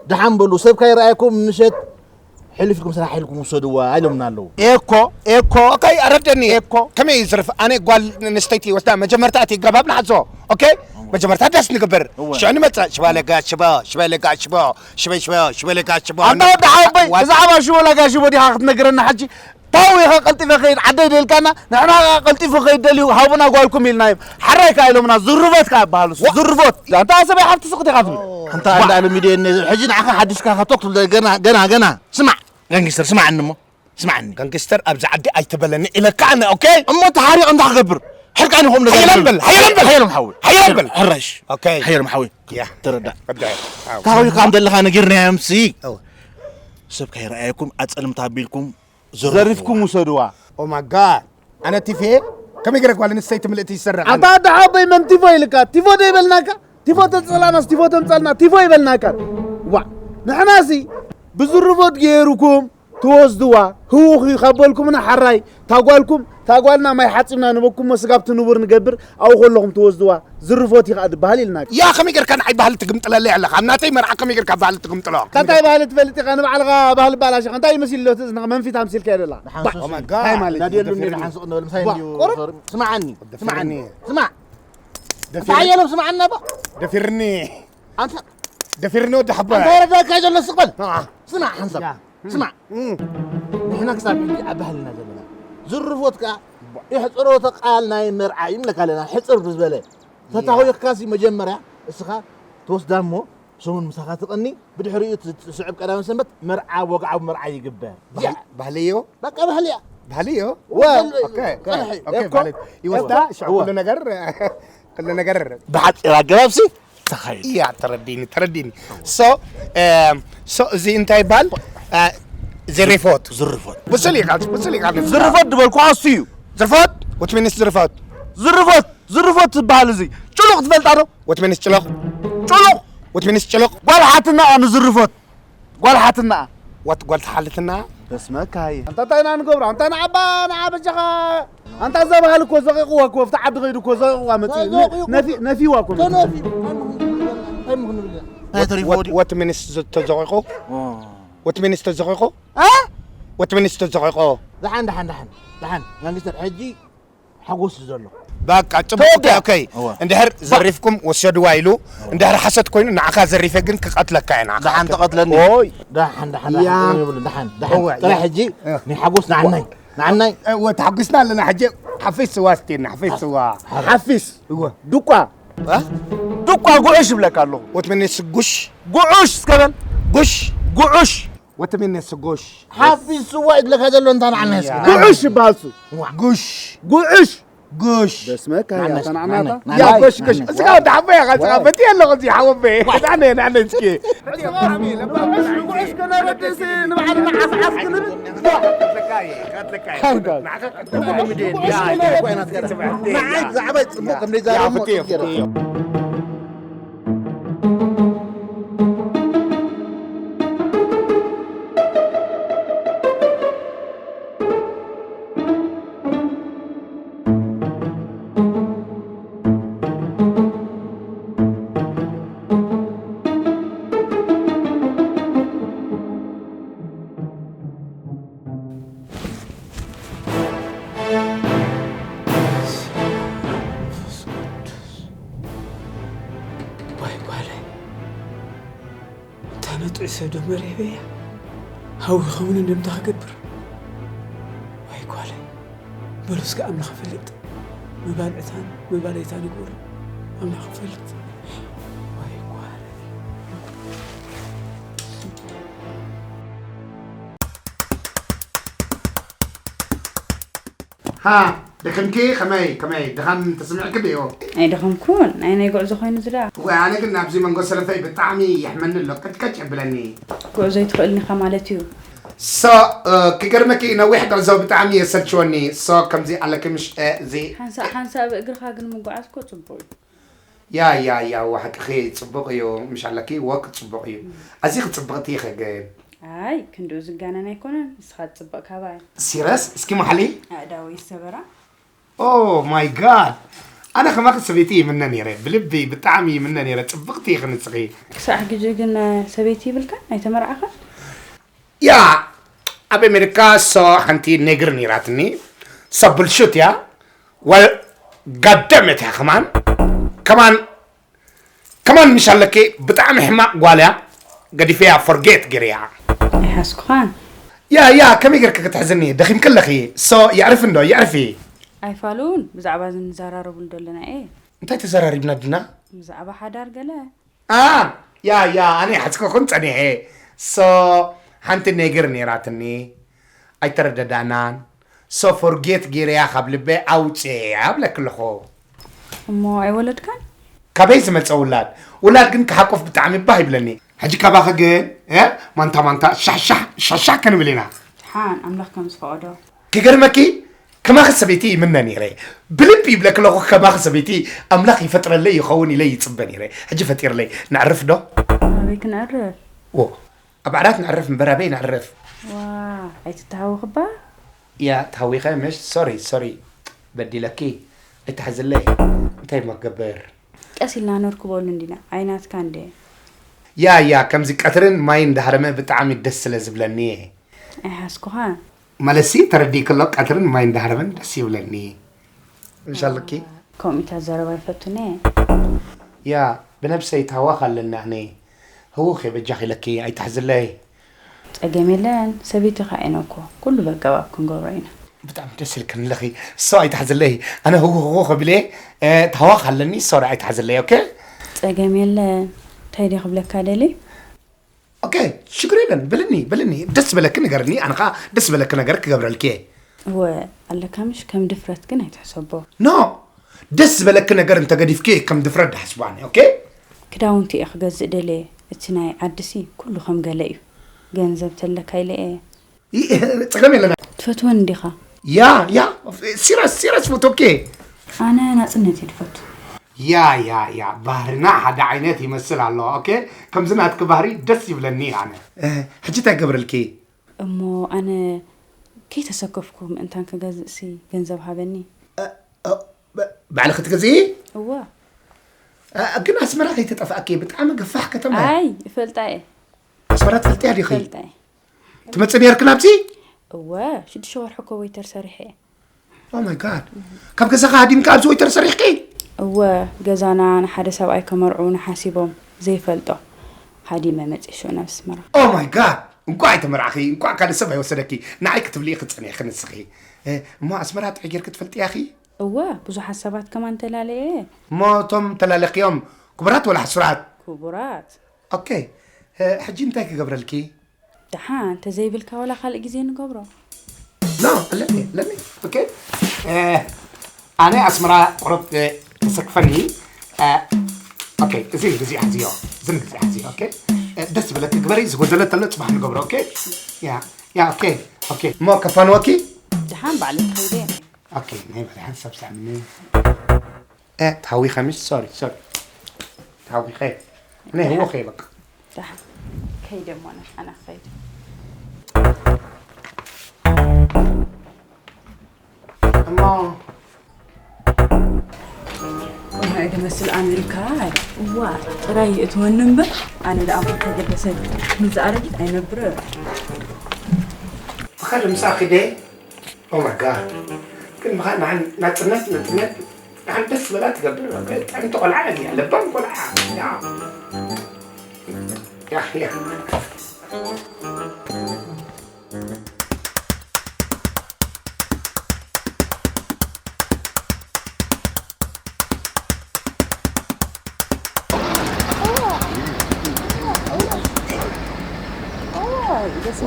ደሓን በሉ፣ ሰብ ካይረኣየኩም ምሸት ሕልፍ ኢልኩም ስራሕ ኢልኩም ውሰድዋ ኢሎምና ኣለዉ። ኤኮ፣ ኤኮ፣ ኦኬ፣ ኣረደኒ። ኤኮ። ከመይ እዩ ዝርፍ? ኣነ ጓል ኣንስተይቲ ወስዳ መጀመርታ እቲ ገባብ ንሓዞ። ኦኬ? መጀመርታ ደስ ንግበር። እወ። ሽዑ ንመጽእ። ሽባ ለጋ ሽቦ፣ ሽባ ለጋ ሽቦ፣ ሽበ ሽቦ፣ ሽበ ለጋ ሽቦ። ኣንታ ወዲ ሓወቦይ፣ ዋ- ብዛዕባ ሽቦ ለጋ ሽቦ ዲኻ ክትነግረና ሕጂ? ታው ኢኻ ቀልጢፈ ኸይድ ዓደይ ደልካና፣ ንሕና ኸዓ ቀልጢፉ ኸይድ ደልዩ ሃቡና ጓልኩም ኢልናዮም። ሓራይ ከኣ ኢሎምና፣ ዝርቦት ከኣ ይበሃሉ፣ ዋ- ዝርቦት። ኣንታ ሰበይ ሓፍቲ ስቕ ዲኻ ትብል? ኣንታ ዋ- ኣንዳ ኣለ ሚድዮ እነ-፣ ሕጂ ንዓኻ ሓድሽካ ከቶክ ትብል ገና፣ ገና፣ ገና። ስማዕ፣ ጋንግስተር፣ ስማዕኒ እሞ፣ ስማዕኒ። ጋንግስተር ኣብዚ ዓዲ ኣይትበለኒ ኢለካ ኣነ፣ ኦኬ? እሞ ተሓሪቕ እንታይ ክገብር? ሕርቃን ኢኹም ነገር ሓየሎም ትብሉ። በል፣ ሓየሎም በል። ሓየሎም ሓወይ። ሓየሎም በል። ሕራሽ። ኦኬ። ሓየሎም ሓወይ። ያ። ተረዳእ። ወዳይ። ኣዎ። ታዊኻ ከም ዘለኻ ነጊርናዮምሲ። ኣዎ። ሰብ ከይረኣየኩም ኣጸልምታ ኣቢልኩም ዘርፍዋ። ዘሪፍኩም ውሰድዋ። Oh my God። ኣነ ቲፌ፣ ከመይ ገይረ ጓል ኣንስተይቲ ምልእቲ ይሰርቕ? ኣታ ኣደ ሓወቦይ መን ቲፎ ኢልካ? ቲፎ ዶ ይበልናካ? ቲፎ ተጽላናስ ቲፎ ተምጻልና ቲፎ ይበልናካ። ዋ ንሕናሲ ብዝርቦት ገይርኩም ትወስድዋ። ህውኽ እዩ ካብ በልኩምና ሓራይ ታጓልኩም ታጓልና ማይ ሓጺብና ንበኩሞ ስጋብ ትንቡር ንገብር ኣብኡ ከለኹም ትወስድዋ። ዝርፎት እዩ ከዓ ዝበሃል ኢልና። ያ ከመይ ጌርካ ንዓይ ባህሊ ትግምጥለለይ ኣለኻ? ኣብ ናተይ መርዓ ከመይ ጌርካ ባህሊ ትግምጥሎ? እንታይ ባህሊ ትፈልጥ ኢኻ? ንባዕልኻ ባህሊ ባላሽኻ እንታይ መሲል ኣሎ እቲ እዝንኻ መንፊት ኣምሲልካ የለላ። እንታይ ማለት እዩ? ናዲ የሉን ሓንሱቕ እንበል ምሳይ እንድዩ ስምዓኒ ስምዓኒ ስማዕ እንታይ ሓየሎም ስምዓና ባ ደፊርኒ ኣንታ ደፊርኒ ወዲ ሓባ እንታይ ረዳካ ዘሎ ስቕበል ስማዕ ሓንሳብ ስማዕ ንሕና ክሳብ ሕጂ ኣብ ባህልና ዘለና ዝርፎት ከኣ የሕፅሮተ ቃል ናይ መርዓ እዩ ንብለካ ኣለና ሕፅር ብዝበለ ተታሆየካሲ መጀመርያ እስኻ ትወስዳ እሞ ሰሙን ምሳኻ ትቐኒ ብድሕሪኡ ትስዕብ ቀዳመ ሰንበት መርዓ ወግዓዊ መርዓ ይግበር እዚኣ ባህልዮ በቃ ባህልያ ባህልዮ ወ- ኦኬ፣ ኦኬ፣ ጸንሒ። ኦኬ፣ እኮ ማለት ይወስዳ ሽዑ ኩሉ ነገር ኩሉ ነገር ብሓፂር ኣገባብሲ ተኻይድ እያ ተረዲኒ ተረዲኒ ሶ ሶ እዚ እንታይ ይባል ዝሪፎት ዝርፎት ብስል ይቃል ብስል ይቃል ዝርፎት ዝበልኩ ኣሱ እዩ ዝርፎት ወትሚኒስ ዝርፎት ዝርፎት ዝርፎት ዝበሃል እዚ ጭሉቕ ትፈልጣ ዶ ወትሚኒስ ጭሎቕ ጭሉቕ ወትሚኒስ ጭሎቕ ጓል ሓትና ንዝርፎት ጓል ሓትና ዋት ጓል ሓልትና በስመካ ሃየ ኣንታ እንታይ ኢና ንገብሮ ኣንታ ንዓባ ንዓ በጃኻ ኣንታ እዛ ባህሊ እኮ ዘቂቕዋ እኮ ኣብቲ ዓዲ ከይዱ እኮ ዘቂቕዋ መፂኡ ነፊዋ እኮ ተነፊ እንታይ ምኽንብል እንታይ ተሪፎ ድዩ ወት ሚኒስ ተዘቂቑ ወት ሚኒስ ተዘቂቑ ወት ሚኒስ ተዘቂቑ ደሓን ደሓን ደሓን ደሓን ጋንግስተር ሕጂ ሓጎስ እዩ ዘሎ በቃ ጽቡቅ ኦኬ ኦኬ እወ። እንድሕር ዘሪፍኩም ወሰድዋ ኢሉ እንድሕር ሓሰት ኮይኑ ንዓኻ ዘሪፈ ግን ክቐትለካ እየ ንዓኻ ደሓን ተቐትለኒ ኦይ ደሓን ደሓን ያ። ደሓን ይብሉ ደሓን ደሓን እወ፣ ጥራሕ ያ። ሕጂ ናይ ሓጎስ ንዓናይ ንዓናይ እወ ተሓጒስና ኣለና ሕጂ ሓፊስ ስዋ ስቴና ሓፊስ ስዋ ሓፊስ እወ ዱቋ እ? ዱቋ ጉዑሽ ይብለካ ኣለኹ ወትመኔ ስጉሽ ጉዑሽ እስከበል ጉሽ ጉዑሽ ወትመኔ ስጉሽ ሓፊስ ስዋ ይብለካ ዘሎ እንታ ንዓና እስኪ ጉዑሽ ይበሃል እሱ ጉሽ ጉዕሽ ጉሽ ደስመካ ያ ተናዕናታ ያ ጎሽ ጎሽ እስካ ወዲ ሓቦ ያኻ ስኻ በቲ ኣለኹ እዚ ሓወበ ዳነ ናነ እስኪ ጉዕሽ ከነረድእስ ንባዕልና ዓፍዓፍ ክንብል ንዓይ ብዛዕባይ ፅቡቅ ከም ዘይዛረብ ዋይ ጓለይ፣ እታ መጥዑ ሰብ ዶ መሪበያ? ሃዊ ኸውን እንደምታ ክገብር? ዋይ ጓለይ፣ በሉ እስከ ኣምላኽ ይፈልጥ። ምባል ዕታን ምባል ዕታን ይግበሩ። ኣምላኽ ይፈልጥ። ዋይ ጓለይ። ሃ ደኺምኪ ከመይ ከመይ ድኻም ተስምዕኪ ድዩ? ኣይደኸምኩን ናይ ናይ ጉዕዞ ኮይኑ ዝዳ። ወይ ኣነ ግን ኣብዚ መንጎ ሰለፈይ ብጣዕሚ የሕመኒ ኣሎ ቅጭቀጭ የብለኒ። ጉዕዞ ኣይትኽእልን ኢኻ ማለት እዩ። ሶ ክገርመኪ ነዊሕ ጉዕዞ ብጣዕሚ የሰልችወኒ። ሶ ከምዚ ኣለኪ ምሽ እዚ ሓንሳእ ሓንሳእ ብእግርኻ ግን ምጉዓዝ እኮ ጽቡቕ እዩ። ያ ያ ያ ዋሕቅኺ ጽቡቕ እዩ ምሽ ኣለኪ ወክ ጽቡቕ እዩ። ኣዚኺ ጽብቕቲ ኢኺ ግን። ኣይ ክንድኡ ዝጋነን ኣይኮነን ንስኻ ትጽብቕ ካባይ። ሲረስ እስኪ መሓሊ። ኣእዳወይ ይሰበራ። Oh my God ኣነ ከማኺ ሰበይቲ ይምነ ነይረ ብልቢ ብጣዕሚ ይምነ ነይረ ጽብቕቲ ኢኺ ንስኺ። ክሳዕ ሕጂ ግን ሰበይቲ ይብልካን ኣይተመርዓኻን? ያ ኣብ ኣሜሪካ እሶ ሓንቲ ኔግር ነይራትኒ እሶ ብልሹት እያ ወል ጋደም እያ ከማን ከማን ከማን ምሽ ኣለኪ ብጣዕሚ ሕማቕ ጓል እያ ገዲፈያ ፎርጌት ገይረያ ኣይሓስኩኻን ያ ያ ከመይ ገርኪ ክትሕዝኒ ደኺምኪ ኣለኺ እሶ የዕርፊ እንዶ የዕርፊ ኣይፋሉን ብዛዕባ እዚ ንዘራረብሉ ዘለና እየ እንታይ ተዘራሪብና ድና ብዛዕባ ሓዳር ገለ ኣ ያ ያ ኣነ ሓዝከኹን ጸኒሐ ሶ ሓንቲ ነገር ነይራትኒ ኣይተረደዳናን ሶ ፎርጌት ገይረያ ካብ ልበይ ኣውፅኤያ እብለኪ ኣለኹ እሞ ኣይወለድካን ካበይ ዝመፀ ውላድ ውላድ ግን ክሓቁፍ ብጣዕሚ ባህ ይብለኒ ሕጂ ካባኺ ግን ማንታ ማንታ ሻሕሻሕ ሻሕሻሕ ክንብል ኢና ሓን ኣምላኽ ከም ዝፈቐዶ ክገርመኪ ከማኺ ሰበይቲ ይምነ ነይረ። ብልቢ ይብለኪ ኣለኹ፣ ከማኺ ሰበይቲ ኣምላኽ ይፈጥረለይ ይኸውን ኢለ ይጽበ ነይረ። ሕጂ ፈጢርለይ። ነዕርፍ ዶ? ኣበይ ክንዕርፍ? ዎ፣ ኣብ ዓራት ነዕርፍ እምበር ኣበይ ነዕርፍ? ዋ፣ ኣይትተሃወኽባ? ያ፣ ተሃዊኸ ምሽ? ሶሪ፣ ሶሪ። በዲለኪ። ኣይትሓዝለይ። እንታይ እሞ ክገብር? ቀስ ኢልና ነርክበሉ እንዲና። ኣይናትካ እንደ። ያ፣ ያ፣ ከምዚ ቀትርን ማይ እንዳሃረመ ብጣዕሚ ደስ ስለ ዝብለኒ እየ። ኣይሓዝኩኻ። ማለትሲ ተረዲእኪ ኣሎ፣ ቀትርን ማይ እንዳሃረመን ደስ ይብለኒ። ምሻልኪ? ከምኡታት ዘረባ ይፈቱኒ። ያ፣ ብነብሰይ ታዋኽ ኣለኒ ኣነ። ህውኽ እየ በጃኺ ኢለኪ፣ ኣይትሕዝለይ። ጸገም የለን፣ ሰበይትኻ እየን እኮ። ኩሉ በገባብ ክንገብሮ ኢና። ብጣዕሚ ደስ ኢልክኒ ኣለኺ። እሶ ኣይትሕዝለይ። ኣነ ህውኽ ህውኽ ቢለ፣ እ፣ ታዋኽ ኣለኒ፣ እሶ ደኣ ኣይትሕዝለይ፣ ኦኬ? ጸገም የለን። እንታይ ድየ ክብለካ ደልየ? ኦኬ፣ ሽግር የለን። ብልኒ፣ ብልኒ። ደስ ዝበለኪ ንገርኒ፣ ኣነ ኸኣ ደስ ዝበለኪ ነገር ክገብረልኪ እየ። እወ፣ ኣለካ ምሽ፣ ከም ድፍረት ግን ኣይትሕሰቦ። ኖ፣ ደስ ዝበለኪ ነገር እንተገዲፍኪ ከም ድፍረት ድሓስቦ ኣነ፣ ኦኬ? ክዳውንቲ እየ ክገዝእ ደልየ፣ እቲ ናይ ዓድሲ ኩሉ ከም ገለ እዩ። ገንዘብ ተለካ ኢለ እየ። ይ-፣ ጸገም የለን። ትፈትወኒ ዲኻ? ያ፣ ያ፣ ሲረስ፣ ሲረስ ፎቶ፣ ኦኬ። ኣነ ናጽነት እየ ድፈቱ። ያ፣ ያ፣ ያ፣ ባህርና ሓደ ዓይነት ይመስል ኣሎ፣ ኦኬ? ከምዚ ናትኪ ባህሪ ደስ ይብለኒ ኣነ። እ፣ ሕጂ እንታይ ገብረልኪ? እሞ ኣነ ከይተሰከፍኩ ምእንታን ክገዝእሲ ገንዘብ ሃበኒ። እ፣ እ፣ ብ-፣ ባዕልኺ ትገዝኢ? እወ። እ፣ ግን ኣስመራ ከይተጠፍኣኪ፣ ብጣዕሚ ገፋሕ ከተማ እያ። ኣይ፣ እፈልጣ እየ። ኣስመራ ትፈልጥያ ዲኺ? እፈልጣ እየ። ትመጽእ ነይርኪ ናብዚ? እወ፣ ሽዱሽተ ወርሒ እኮ ዌይተር ሰሪሐ እየ። Oh my God። ካብ ገዛኻ ሃዲምካ ኣብዚ ዌይተር ሰሪሕኪ? እወ፣ ገዛና ንሓደ ሰብኣይ ከመርዕዉና ሓሲቦም ዘይፈልጦ ሃዲመ መጽየ ሽዑ ናብ ኣስመራ። Oh my God። እንቋዕ ኣይተመርዓኺ፣ እንቋዕ ካልእ ሰብ ኣይወሰደኪ። ንዓይ ክትብሊ ኢኺ ጸኒሕኪ ንስኺ። እ፣ እሞ ኣስመራ ጥዑይ ጌርኪ ትፈልጥያ ኢኺ? እወ፣ ብዙሓት ሰባት ከማን ተላለየ እየ። እሞ እቶም ተላለኽዮም ክቡራት ወላ ሕሱራት? ክቡራት። ኦኬ። እ፣ ሕጂ እንታይ ክገብረልኪ? ደሓን፣ እንተዘይብልካ ዋላ ካልእ ግዜ ንገብሮ። ኖ፣ ኣለኒ፣ ኣለኒ። ኦኬ። እ፣ ኣነ ኣስመራ ቁሩብ፣ እ፣ ተሰክፈኒ። እ፣ ኦኬ፣ እዚ ንግዜ ሕዝዮ፣ እዚ ንግዜ ሕዝዮ፣ ኦኬ። እ፣ ደስ ዝበለኪ ግበሪ፣ ዝጎደለ ተሎ ጽባሕ ንገብሮ፣ ኦኬ። ያ፣ ያ፣ ኦኬ፣ ኦኬ። እሞ ከፋንወኪ? ደሓን ባዕለይ ክኸይደ። ኦኬ፣ ናይ ባዕለይ ሓንሳብ ሳዕምኒ። እ፣ ተሃዊኸ ምሽ? ሶሪ፣ ሶሪ። ተሃዊኸ። እኔ ህወኸ በቃ። ደሓን። ከይደ እሞ ኣነ፣ ኣነ ክኸይድ። እሞ እንታይ ድመስል ኣሜሪካ? እዋ፣ ጥራይ ይእትወኒ እምበር፣ ኣነ ደኣ እኮ ተገደሰ ምስ ኣረጊት ኣይነብርን። ትኸድ ምሳኺ ደ? Oh my God። ግን ምዃን ንዓን ናጽነት፣ ናጽነት ንዓን ደስ ዝበላ ትገብር። ጥዕምቲ ቆልዓ እያ፣ ለባም ቆልዓ። ያ። ያ፣ ያ።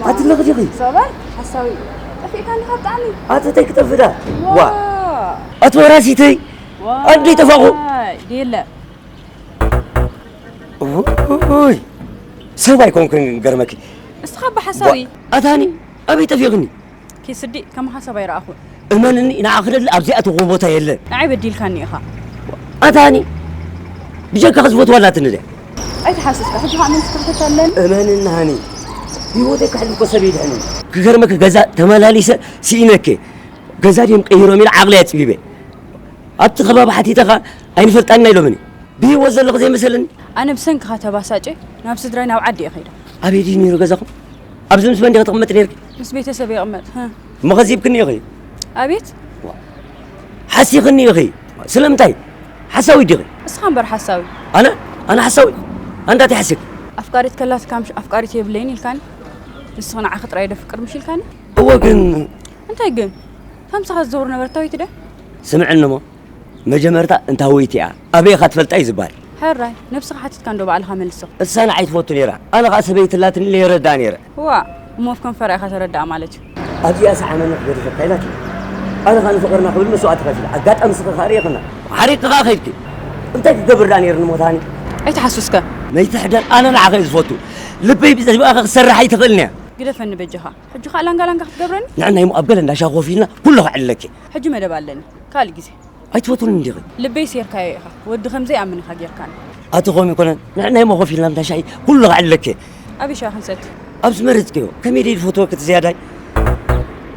ኣቲ ኣለኺ ዲኺ? ሰባይ ሓሳዊ ጠፊእካ እንዲኻ ብጣዕሚ። ኣቲ እንታይ ክጠፍእ ዳ? ዋ። ዋ። ኣቲ ወራሲተይ። ዋ። ኣደይ ጠፋኹ። ዲለ። ውይ፣ ሰብ ኣይኮንኩን ገርመኪ። እስኻ ብሓሳዊ። ኣታኒ፣ ኣበይ ጠፊእኽኒ? ኪስዲ፣ ከማኻ ሰብ ኣይረኣኹን። እመንኒ፣ ንዓኺ ደሊ ኣብ ዘይኣተኹዎ ቦታ የለን። ንዓይ በዲልካኒ ኢኻ። ኣታኒ፣ ብጀካኺ ዝፈትዋ ኣላትኒ ድያ? ኣይትሓስስካ፣ ሕጂ ኸኣ መን ስክፍተት ኣለኒ? እመንኒ ሃኒ፣ ብህይወተይ ክሕልፍ እኮ ሰብ የድሕነኒ። ክገርመኪ፣ ገዛ ተመላሊሰ ስኢነኪ። ገዛ ድዮም ቀይሮም ኢለ ዓቕለይ ኣጽቢበ። ኣብቲ ከባቢ ሓቲተ ኸኣ ኣይንፈልጣን ኢና ኢሎምኒ። ብህይወት ዘለኹ ዘይመሰለኒ። ኣነ ብሰንክኻ ተባሳጨ ናብ ስድራይ ናብ ዓዲ እየ ከይደ። ኣበይ ድዩ ነይሩ ገዛኹም? ኣብዚ ምስ መን ዲኺ ትቕመጢ ነይርኪ? ምስ ቤተሰብ ይቕመጥ። ህ። እሞ ከዚብክኒ ኢኺ። ኣቤት? ዋ። ሓሲኽኒ ኢኺ። ስለምንታይ? ሓሳዊት ዲኺ? እስኻ እምበር ሓሳዊ። ኣነ? ኣነ ሓሳዊ? ኣንታ እንታይ ሓሲብ? ኣፍቃሪት ከላትካ ምሽ ኣፍቃሪት የብለይን ኢልካኒ? ንስኻ ንዓኺ ጥራይ ደፍቅር ምሽ ኢልካኒ? እወ ግን እንታይ ግን? ከምስኻ ዝዘውር ነበርታዊት ደ? ስምዕኒ እሞ፣ መጀመርታ እንታወይቲ እያ፣ ኣበይ ኢኻ ትፈልጣ እዩ ዝበሃል። ሕራይ፣ ነብስኻ ሓቲትካ እንዶ ባዕልኻ መልሶ። እሳ ንዓይ ትፈቱ ነይራ፣ ኣነ ኸኣ ሰበይቲ ኣላትኒ ኢለ የረድኣ ነይረ። ዋእ፣ እሞ ኣብ ከንፈራ ኢኻ ተረድኣ ማለት እዩ። ኣብዚኣ ሰዓመኒ ክገድፈካ ኢላትኒ። ኣነ ኸኣ ንፍቕርና ክብል መስዋእቲ ከፊለ። ኣጋጣሚ ንስኺ ኸኣ ርኢኽና። ሓሪቕኪ ኸኣ ኸይድኪ። እንታይ ክገብር ደኣ ነይሩ ንሞት ሃኒ? ኣይትሓሱ እስከ። መይትሕደር፣ ኣነ ንዓኺ እየ ዝፈቱ። ልበይ ብዘይብኣኺ ክትሰርሕ ኣይትኽእልን እያ። ግደፈኒ በጃኻ። ሕጂ ኸኣ ላንጋ ላንጋ ክትገብረኒ? ንዕናይ ኣብ ገለ እንዳ ሻሂ ኮፍ ኢልና ኩሉ ከዕልለኪ። ሕጂ መደብ ኣለኒ። ካልእ ግዜ። ኣይትፈትውኒ እንዲኺ? ልበይ ሴርካዮ ኢኻ። ወዲ ከም ዘይኣምን ኢኻ ጌርካኒ። ኣቲ ከምኡ ይኮነን። ንዕናይ ኮፍ ኢልና እንዳ ሻሂ ኩሉ ከዕልለኪ። ኣበይ ሻሂ ክንሰቲ? ኣብ ዝመረጽክዮ። ከመይ ደይ ዝፈትወኪ እቲ ዝያዳይ?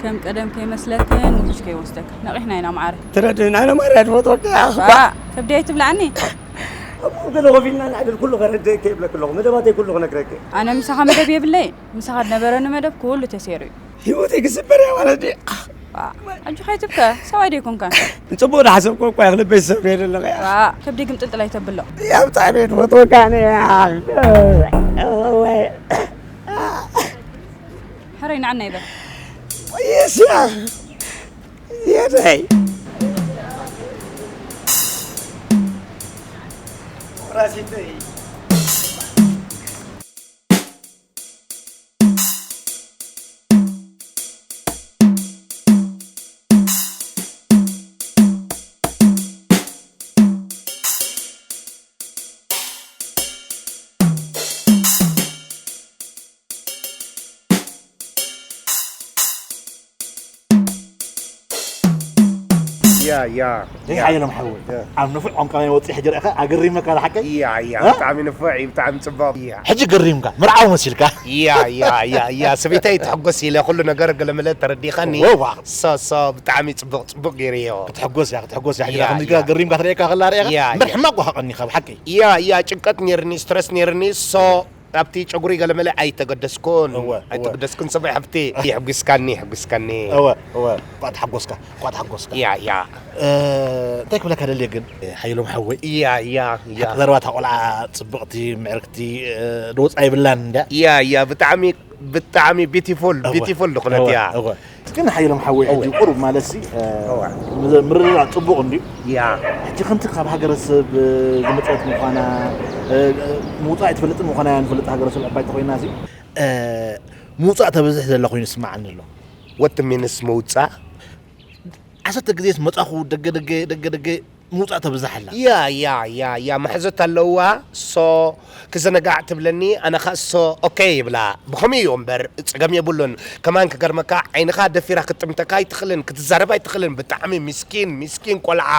ከም ቀደም ከይመስለክን ውሕጅ ከይወስደክ። ነቒሕና ኢና መዓረ። ተረድእና ኢና መዓረ፣ ትፈትወኪ ኢኻ። ዋ፣ ከብደይ ኣይትብልዓኒ። ኣብ ገለ ኮፍ ኢልና ንዕልል ኩሉ ከረድእኪ ይብለኪ ኣለኹ። መደባተይ ኩሉ ክነግረኪ። ኣነ ምሳኻ መደብ የብለይን። ምሳኻ ዝነበረኒ መደብ ኩሉ ተሰይሩ እዩ። ህይወተይ ክስበር እያ ማለት ድዩ? ዋ፣ ሕጂ ከይትብከ፣ ሰብኣይ ዶ ኣይኮንካን? ንጽቡቕ ዶ ሓሰብኩ እኳ፣ ክልበይ ዝሰብር የለ ኣለኸ እያ። ዋ፣ ከብደይ ግምጥልጥል ኣይተብሎ። እያ፣ ብጣዕሚ እየ ዝፈትወካ ኣነ። ሕረይ ንዓና ይበል። የስያ፣ የደይ። ራሲተይ። ያ፣ ያ፣ ደይ ያ። ሓየሎም ሓወይ፣ ያ። ኣብ ንፉዕ ቋንቋ ናይ ወፂ ሕጂ ርኢኻ ኣገሪመካ፣ ሓቀይ? ያ፣ ያ፣ እ? ብጣዕሚ ንፉዕ እዩ፣ ብጣዕሚ ጽቡቕ። ያ። ሕጂ ገሪምካ፣ መርዓዊ መሲልካ። ያ፣ ያ፣ ያ፣ ያ፣ ሰበይተይ ትሕጎስ ኢለ ኩሉ ነገር ገለመለ ተረዲኻኒ። ዎ፣ ዋ። ሶ፣ ሶ፣ ብጣዕሚ ጽቡቕ፣ ጽቡቕ ገይረዮ። ክትሕጎስ እያ፣ ክትሕጎስ እያ። ሕጂ ያ፣ ከምዚ ያ። ገሪምካ ትርእየካ ከላ ርኢኻ፣ ያ፣ እምበር ያ። ሕማቕ እኳ ቀኒኻ ብሓቂ። ያ፣ ያ፣ ጭንቀት ነይርኒ፣ ስትረስ ነይርኒ፣ ሶ ኣብቲ ጨጉሪ ገለመለ ኣይተገደስኩን፣ እወ፣ እወ። ኣይተገደስኩን ሰበይ ሓብቲ። የሕጒስካኒ፣ የሕጒስካኒ። እወ፣ እወ። እኳ ተሓጎስካ፣ እኳ ተሓጎስካ። ያ፣ ያ። እ፣ እንታይ ክብለካ ደልየ ግን፣ ሓየሎም ሓወይ? ያ፣ ያ፣ ያ። ዘረባ እታ ቆልዓ ጽብቕቲ፣ ምዕርግቲ፣ እ፣ ድወጻ የብላን እንድያ? ያ፣ ያ። ብጣዕሚ፣ ብጣዕሚ ቢቲፉል፣ እወ፣ ቢቲፉል ዝኾነት እወ፣ እያ። እወ። ግን ሓየሎም ሓወይ፣ ሕጂ እወ። ቁሩብ ማለት ሲ፣ እ፣ እወ። ምዝ-፣ ምርድዳእ ጽቡቕ እንድዩ። ያ። ሕጂ ከምቲ ካብ ሃገረሰብ፣ እ፣ ዝመጸት ምዃና፣ እ፣ እ፣ ምውጻእ ኣይትፈልጥን ምዃና እያ ንፈልጥ ሃገረሰብ ዕባይ ተኾይና ሲ፣ እ፣ ምውጻእ ተብዝሕ ዘላ ኮይኑ ይስምዓኒ ኣሎ። ወትሚንስ ምውጻእ? ዓሰርተ ግዜ መጻኹ ደገ ደገ፣ ደገ ደገ፣ ምውጻእ ተብዝሕ ኣላ። ያ፣ ያ፣ ያ፣ ያ፣ መሕዘት ኣለዋ። ሶ፣ ክዘነጋዕ ትብለኒ፣ ኣነ ኸኣ ሶ፣ ኦኬ ይብላ። ብኸመይ እዩ እምበር፣ ጸገም የብሉን። ከማን ክገርመካ፣ ዓይንኻ ደፊራ ክትጥምተካ ኣይትኽእልን፣ ክትዛረብ ኣይትኽእልን። ብጣዕሚ ምስኪን፣ ምስኪን ቆልዓ።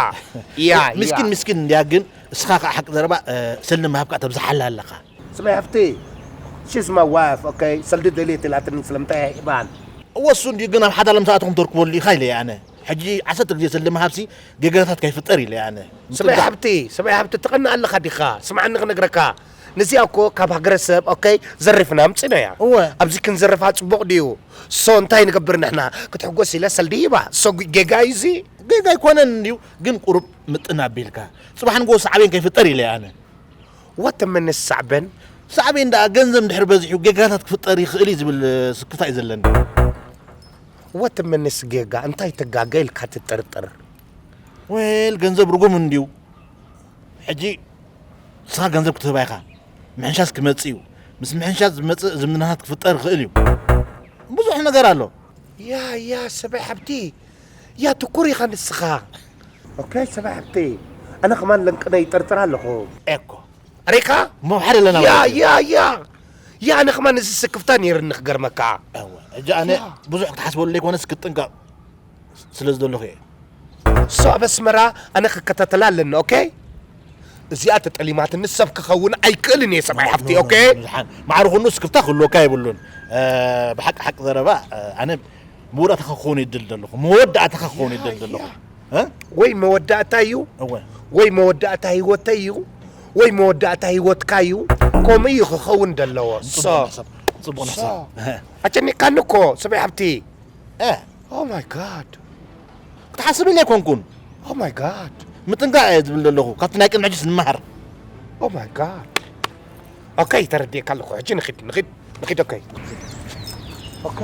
ያ፣ ያ። ምስኪን፣ ምስኪን እንድያ፣ ግን እስኻ ኸኣ ሓቂ ዘረባ፣ እ፣ ሰልዲ ምሃብካ ተብዝሓላ ኣለኻ። ስማይ ሃፍቲ፣ she's my wife, ኦኬ? ሰልዲ ደልየት ኢላትኒ፣ ስለምንታይ ኣይህባን? እወ፣ እሱ እንድዩ፣ ግን ኣብ ሓደ ዓለም ሰዓትኹም ተርክበሉ ኢኻ ኢለ ኣነ። ሕጂ ዓሰርተ ግዜ ሰልዲ ምሃብሲ ጌጋታት ከይፍጠር ኢለ ኣነ። ሰበይ ሓብቲ፣ ሰበይ ሓብቲ ትቐንእ ኣለኻ ዲኻ? ስምዓኒ ክነግረካ። ነዚኣ እኮ ካብ ሃገረሰብ፣ ኦኬ፣ ዘሪፍና ኣምጺእናያ። እወ። ኣብዚ ክንዘርፋ ጽቡቕ ድዩ? ሶ እንታይ ንገብር ንሕና? ክትሕጎስ ኢለ ሰልዲ ይባ። ሶ ጌጋ እዩ እዚ? ጌጋ ኣይኮነን እንድዩ፣ ግን ቁሩብ ምጥን ኣቢልካ። ጽባሕ ንግሆ ሳዕቤን ከይፍጠር ኢለ ኣነ። ወትምንስ ሳዕቤን? ሳዕቤን ደኣ ገንዘብ እንድሕር በዚሑ ጌጋታት ክፍጠር ይኽእል እዩ ዝብል ስክፍታ እዩ ዘለኒ። ወትምንስ ጌጋ እንታይ ተጋገ ኢልካ ትጥርጥር? ዌል፣ ገንዘብ ርጉም እንድዩ። ሕጂ ንስኻ ገንዘብ ክትህባ ኢኻ። ምሕንሻስ ክመጽእ እዩ። ምስ ምሕንሻስ ዝመጽእ ዝምድናታት ክፍጠር ይኽእል እዩ። ብዙሕ ነገር ኣሎ። ያ፣ ያ፣ ሰበይ ሓብቲ። ያ፣ ትኩር ኢኻ ንስኻ። ኦኬ፣ ሰበይ ሓብቲ። ኣነ ከማን ለንቅነ ይጥርጥር ኣለኹ። ኤኮ። ሪኻ? እሞ ሓደ ኣለና ያ፣ ማለት እዩ። ያ፣ ያ። ያ፣ ኣነ ከማን እዚ ስክፍታ ነይርኒ ክገርመካ። እወ፣ ሕጂ ኣነ ያ። ብዙሕ ክትሓስበሉ ዘይኮነስ ክትጥንቀቕ ስለ ዝደለኹ እየ። እሱ ኣብ ኣስመራ ኣነ ክከታተላ ኣለኒ፣ ኦኬ? እዚኣ ተጠሊማትኒ ሰብ ክኸውን ኣይክእልን እየ፣ ሰብኣይ ሓፍቲ፣ ኖ፣ ኖ፣ ኦኬ? ኖ፣ ኖ፣ ዝሓን። ማዕረ ኩሉ ስክፍታ ክህልወካ የብሉን። እ፣ ብሓቂ ሓቂ ዘረባ፣ እ፣ ኣነ መወዳእታኻ ክኸውን ይደል ዘለኹ። መወዳእታኻ ክኸውን ያ፣ ይደል ዘለኹ። ያ። እ? ወይ መወዳእታ እዩ፣ እወ። ወይ መወዳእታ ህይወተይ እዩ፣ ወይ መወዳእታ ህይወትካ እዩ። ከምኡ እዩ ክኸውን ዘለዎ። ጽቡቕ ሶ፣ ንሕሰብ፣ ጽቡቕ ሶ። ንሕሰብ። ኣጨኒቕካኒ እኮ፣ ሰበይ ሓፍቲ። እ። Oh my God። ክትሓስብ ኢለ ኣይኮንኩን። Oh my God። ምጥንቃቕ እየ ዝብል ዘለኹ። ካብቲ ናይ ቅድሚ ሕጂስ ንመሃር። Oh my God። ኦኬ፣ ተረዲኤካ ኣለኹ። ሕጂ ንኺድ፣ ንኺድ፣ ንኺድ፣ ኦኬ። ኦኬ።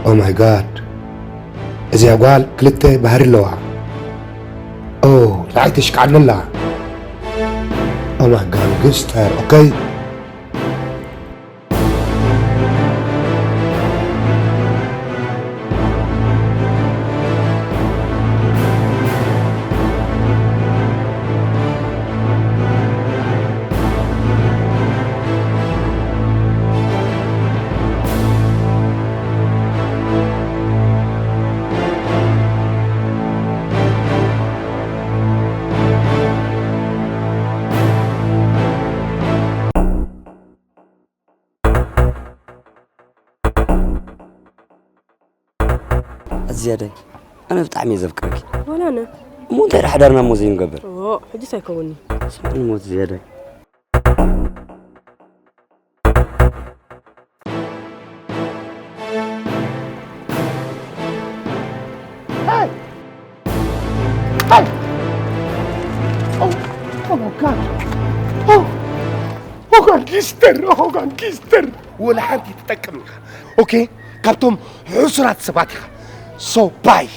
Oh my god፣ እዚኣ ጓል ክልተ ባህሪ ኣለዋ። ኦ፣ ንዓይ ተሽካዕለላ። Oh my god፣ ጋንግስተር። ኦኬ። ኣዝያዳይ፣ ኣነ ብጣዕሚ እየ ዘፍቅረኪ። ዋላ ኣነ። እሞ እንታይ ደኣ ሓዳርና እሞ ዘይንገብር? ኦ፣ ሕጂስ ኣይከውን'ዩ። ስምዕኒ ሞት ዝያዳይ። Hey! Hey! Oh, oh my God! Oh! Oh, ጋንጊስተር! Oh, ጋንጊስተር! ወላ ሓንቲ ትጠቅም ኢኻ። ኦኬ? ካብቶም ሕሱራት ሰባት ኢኻ። So bye!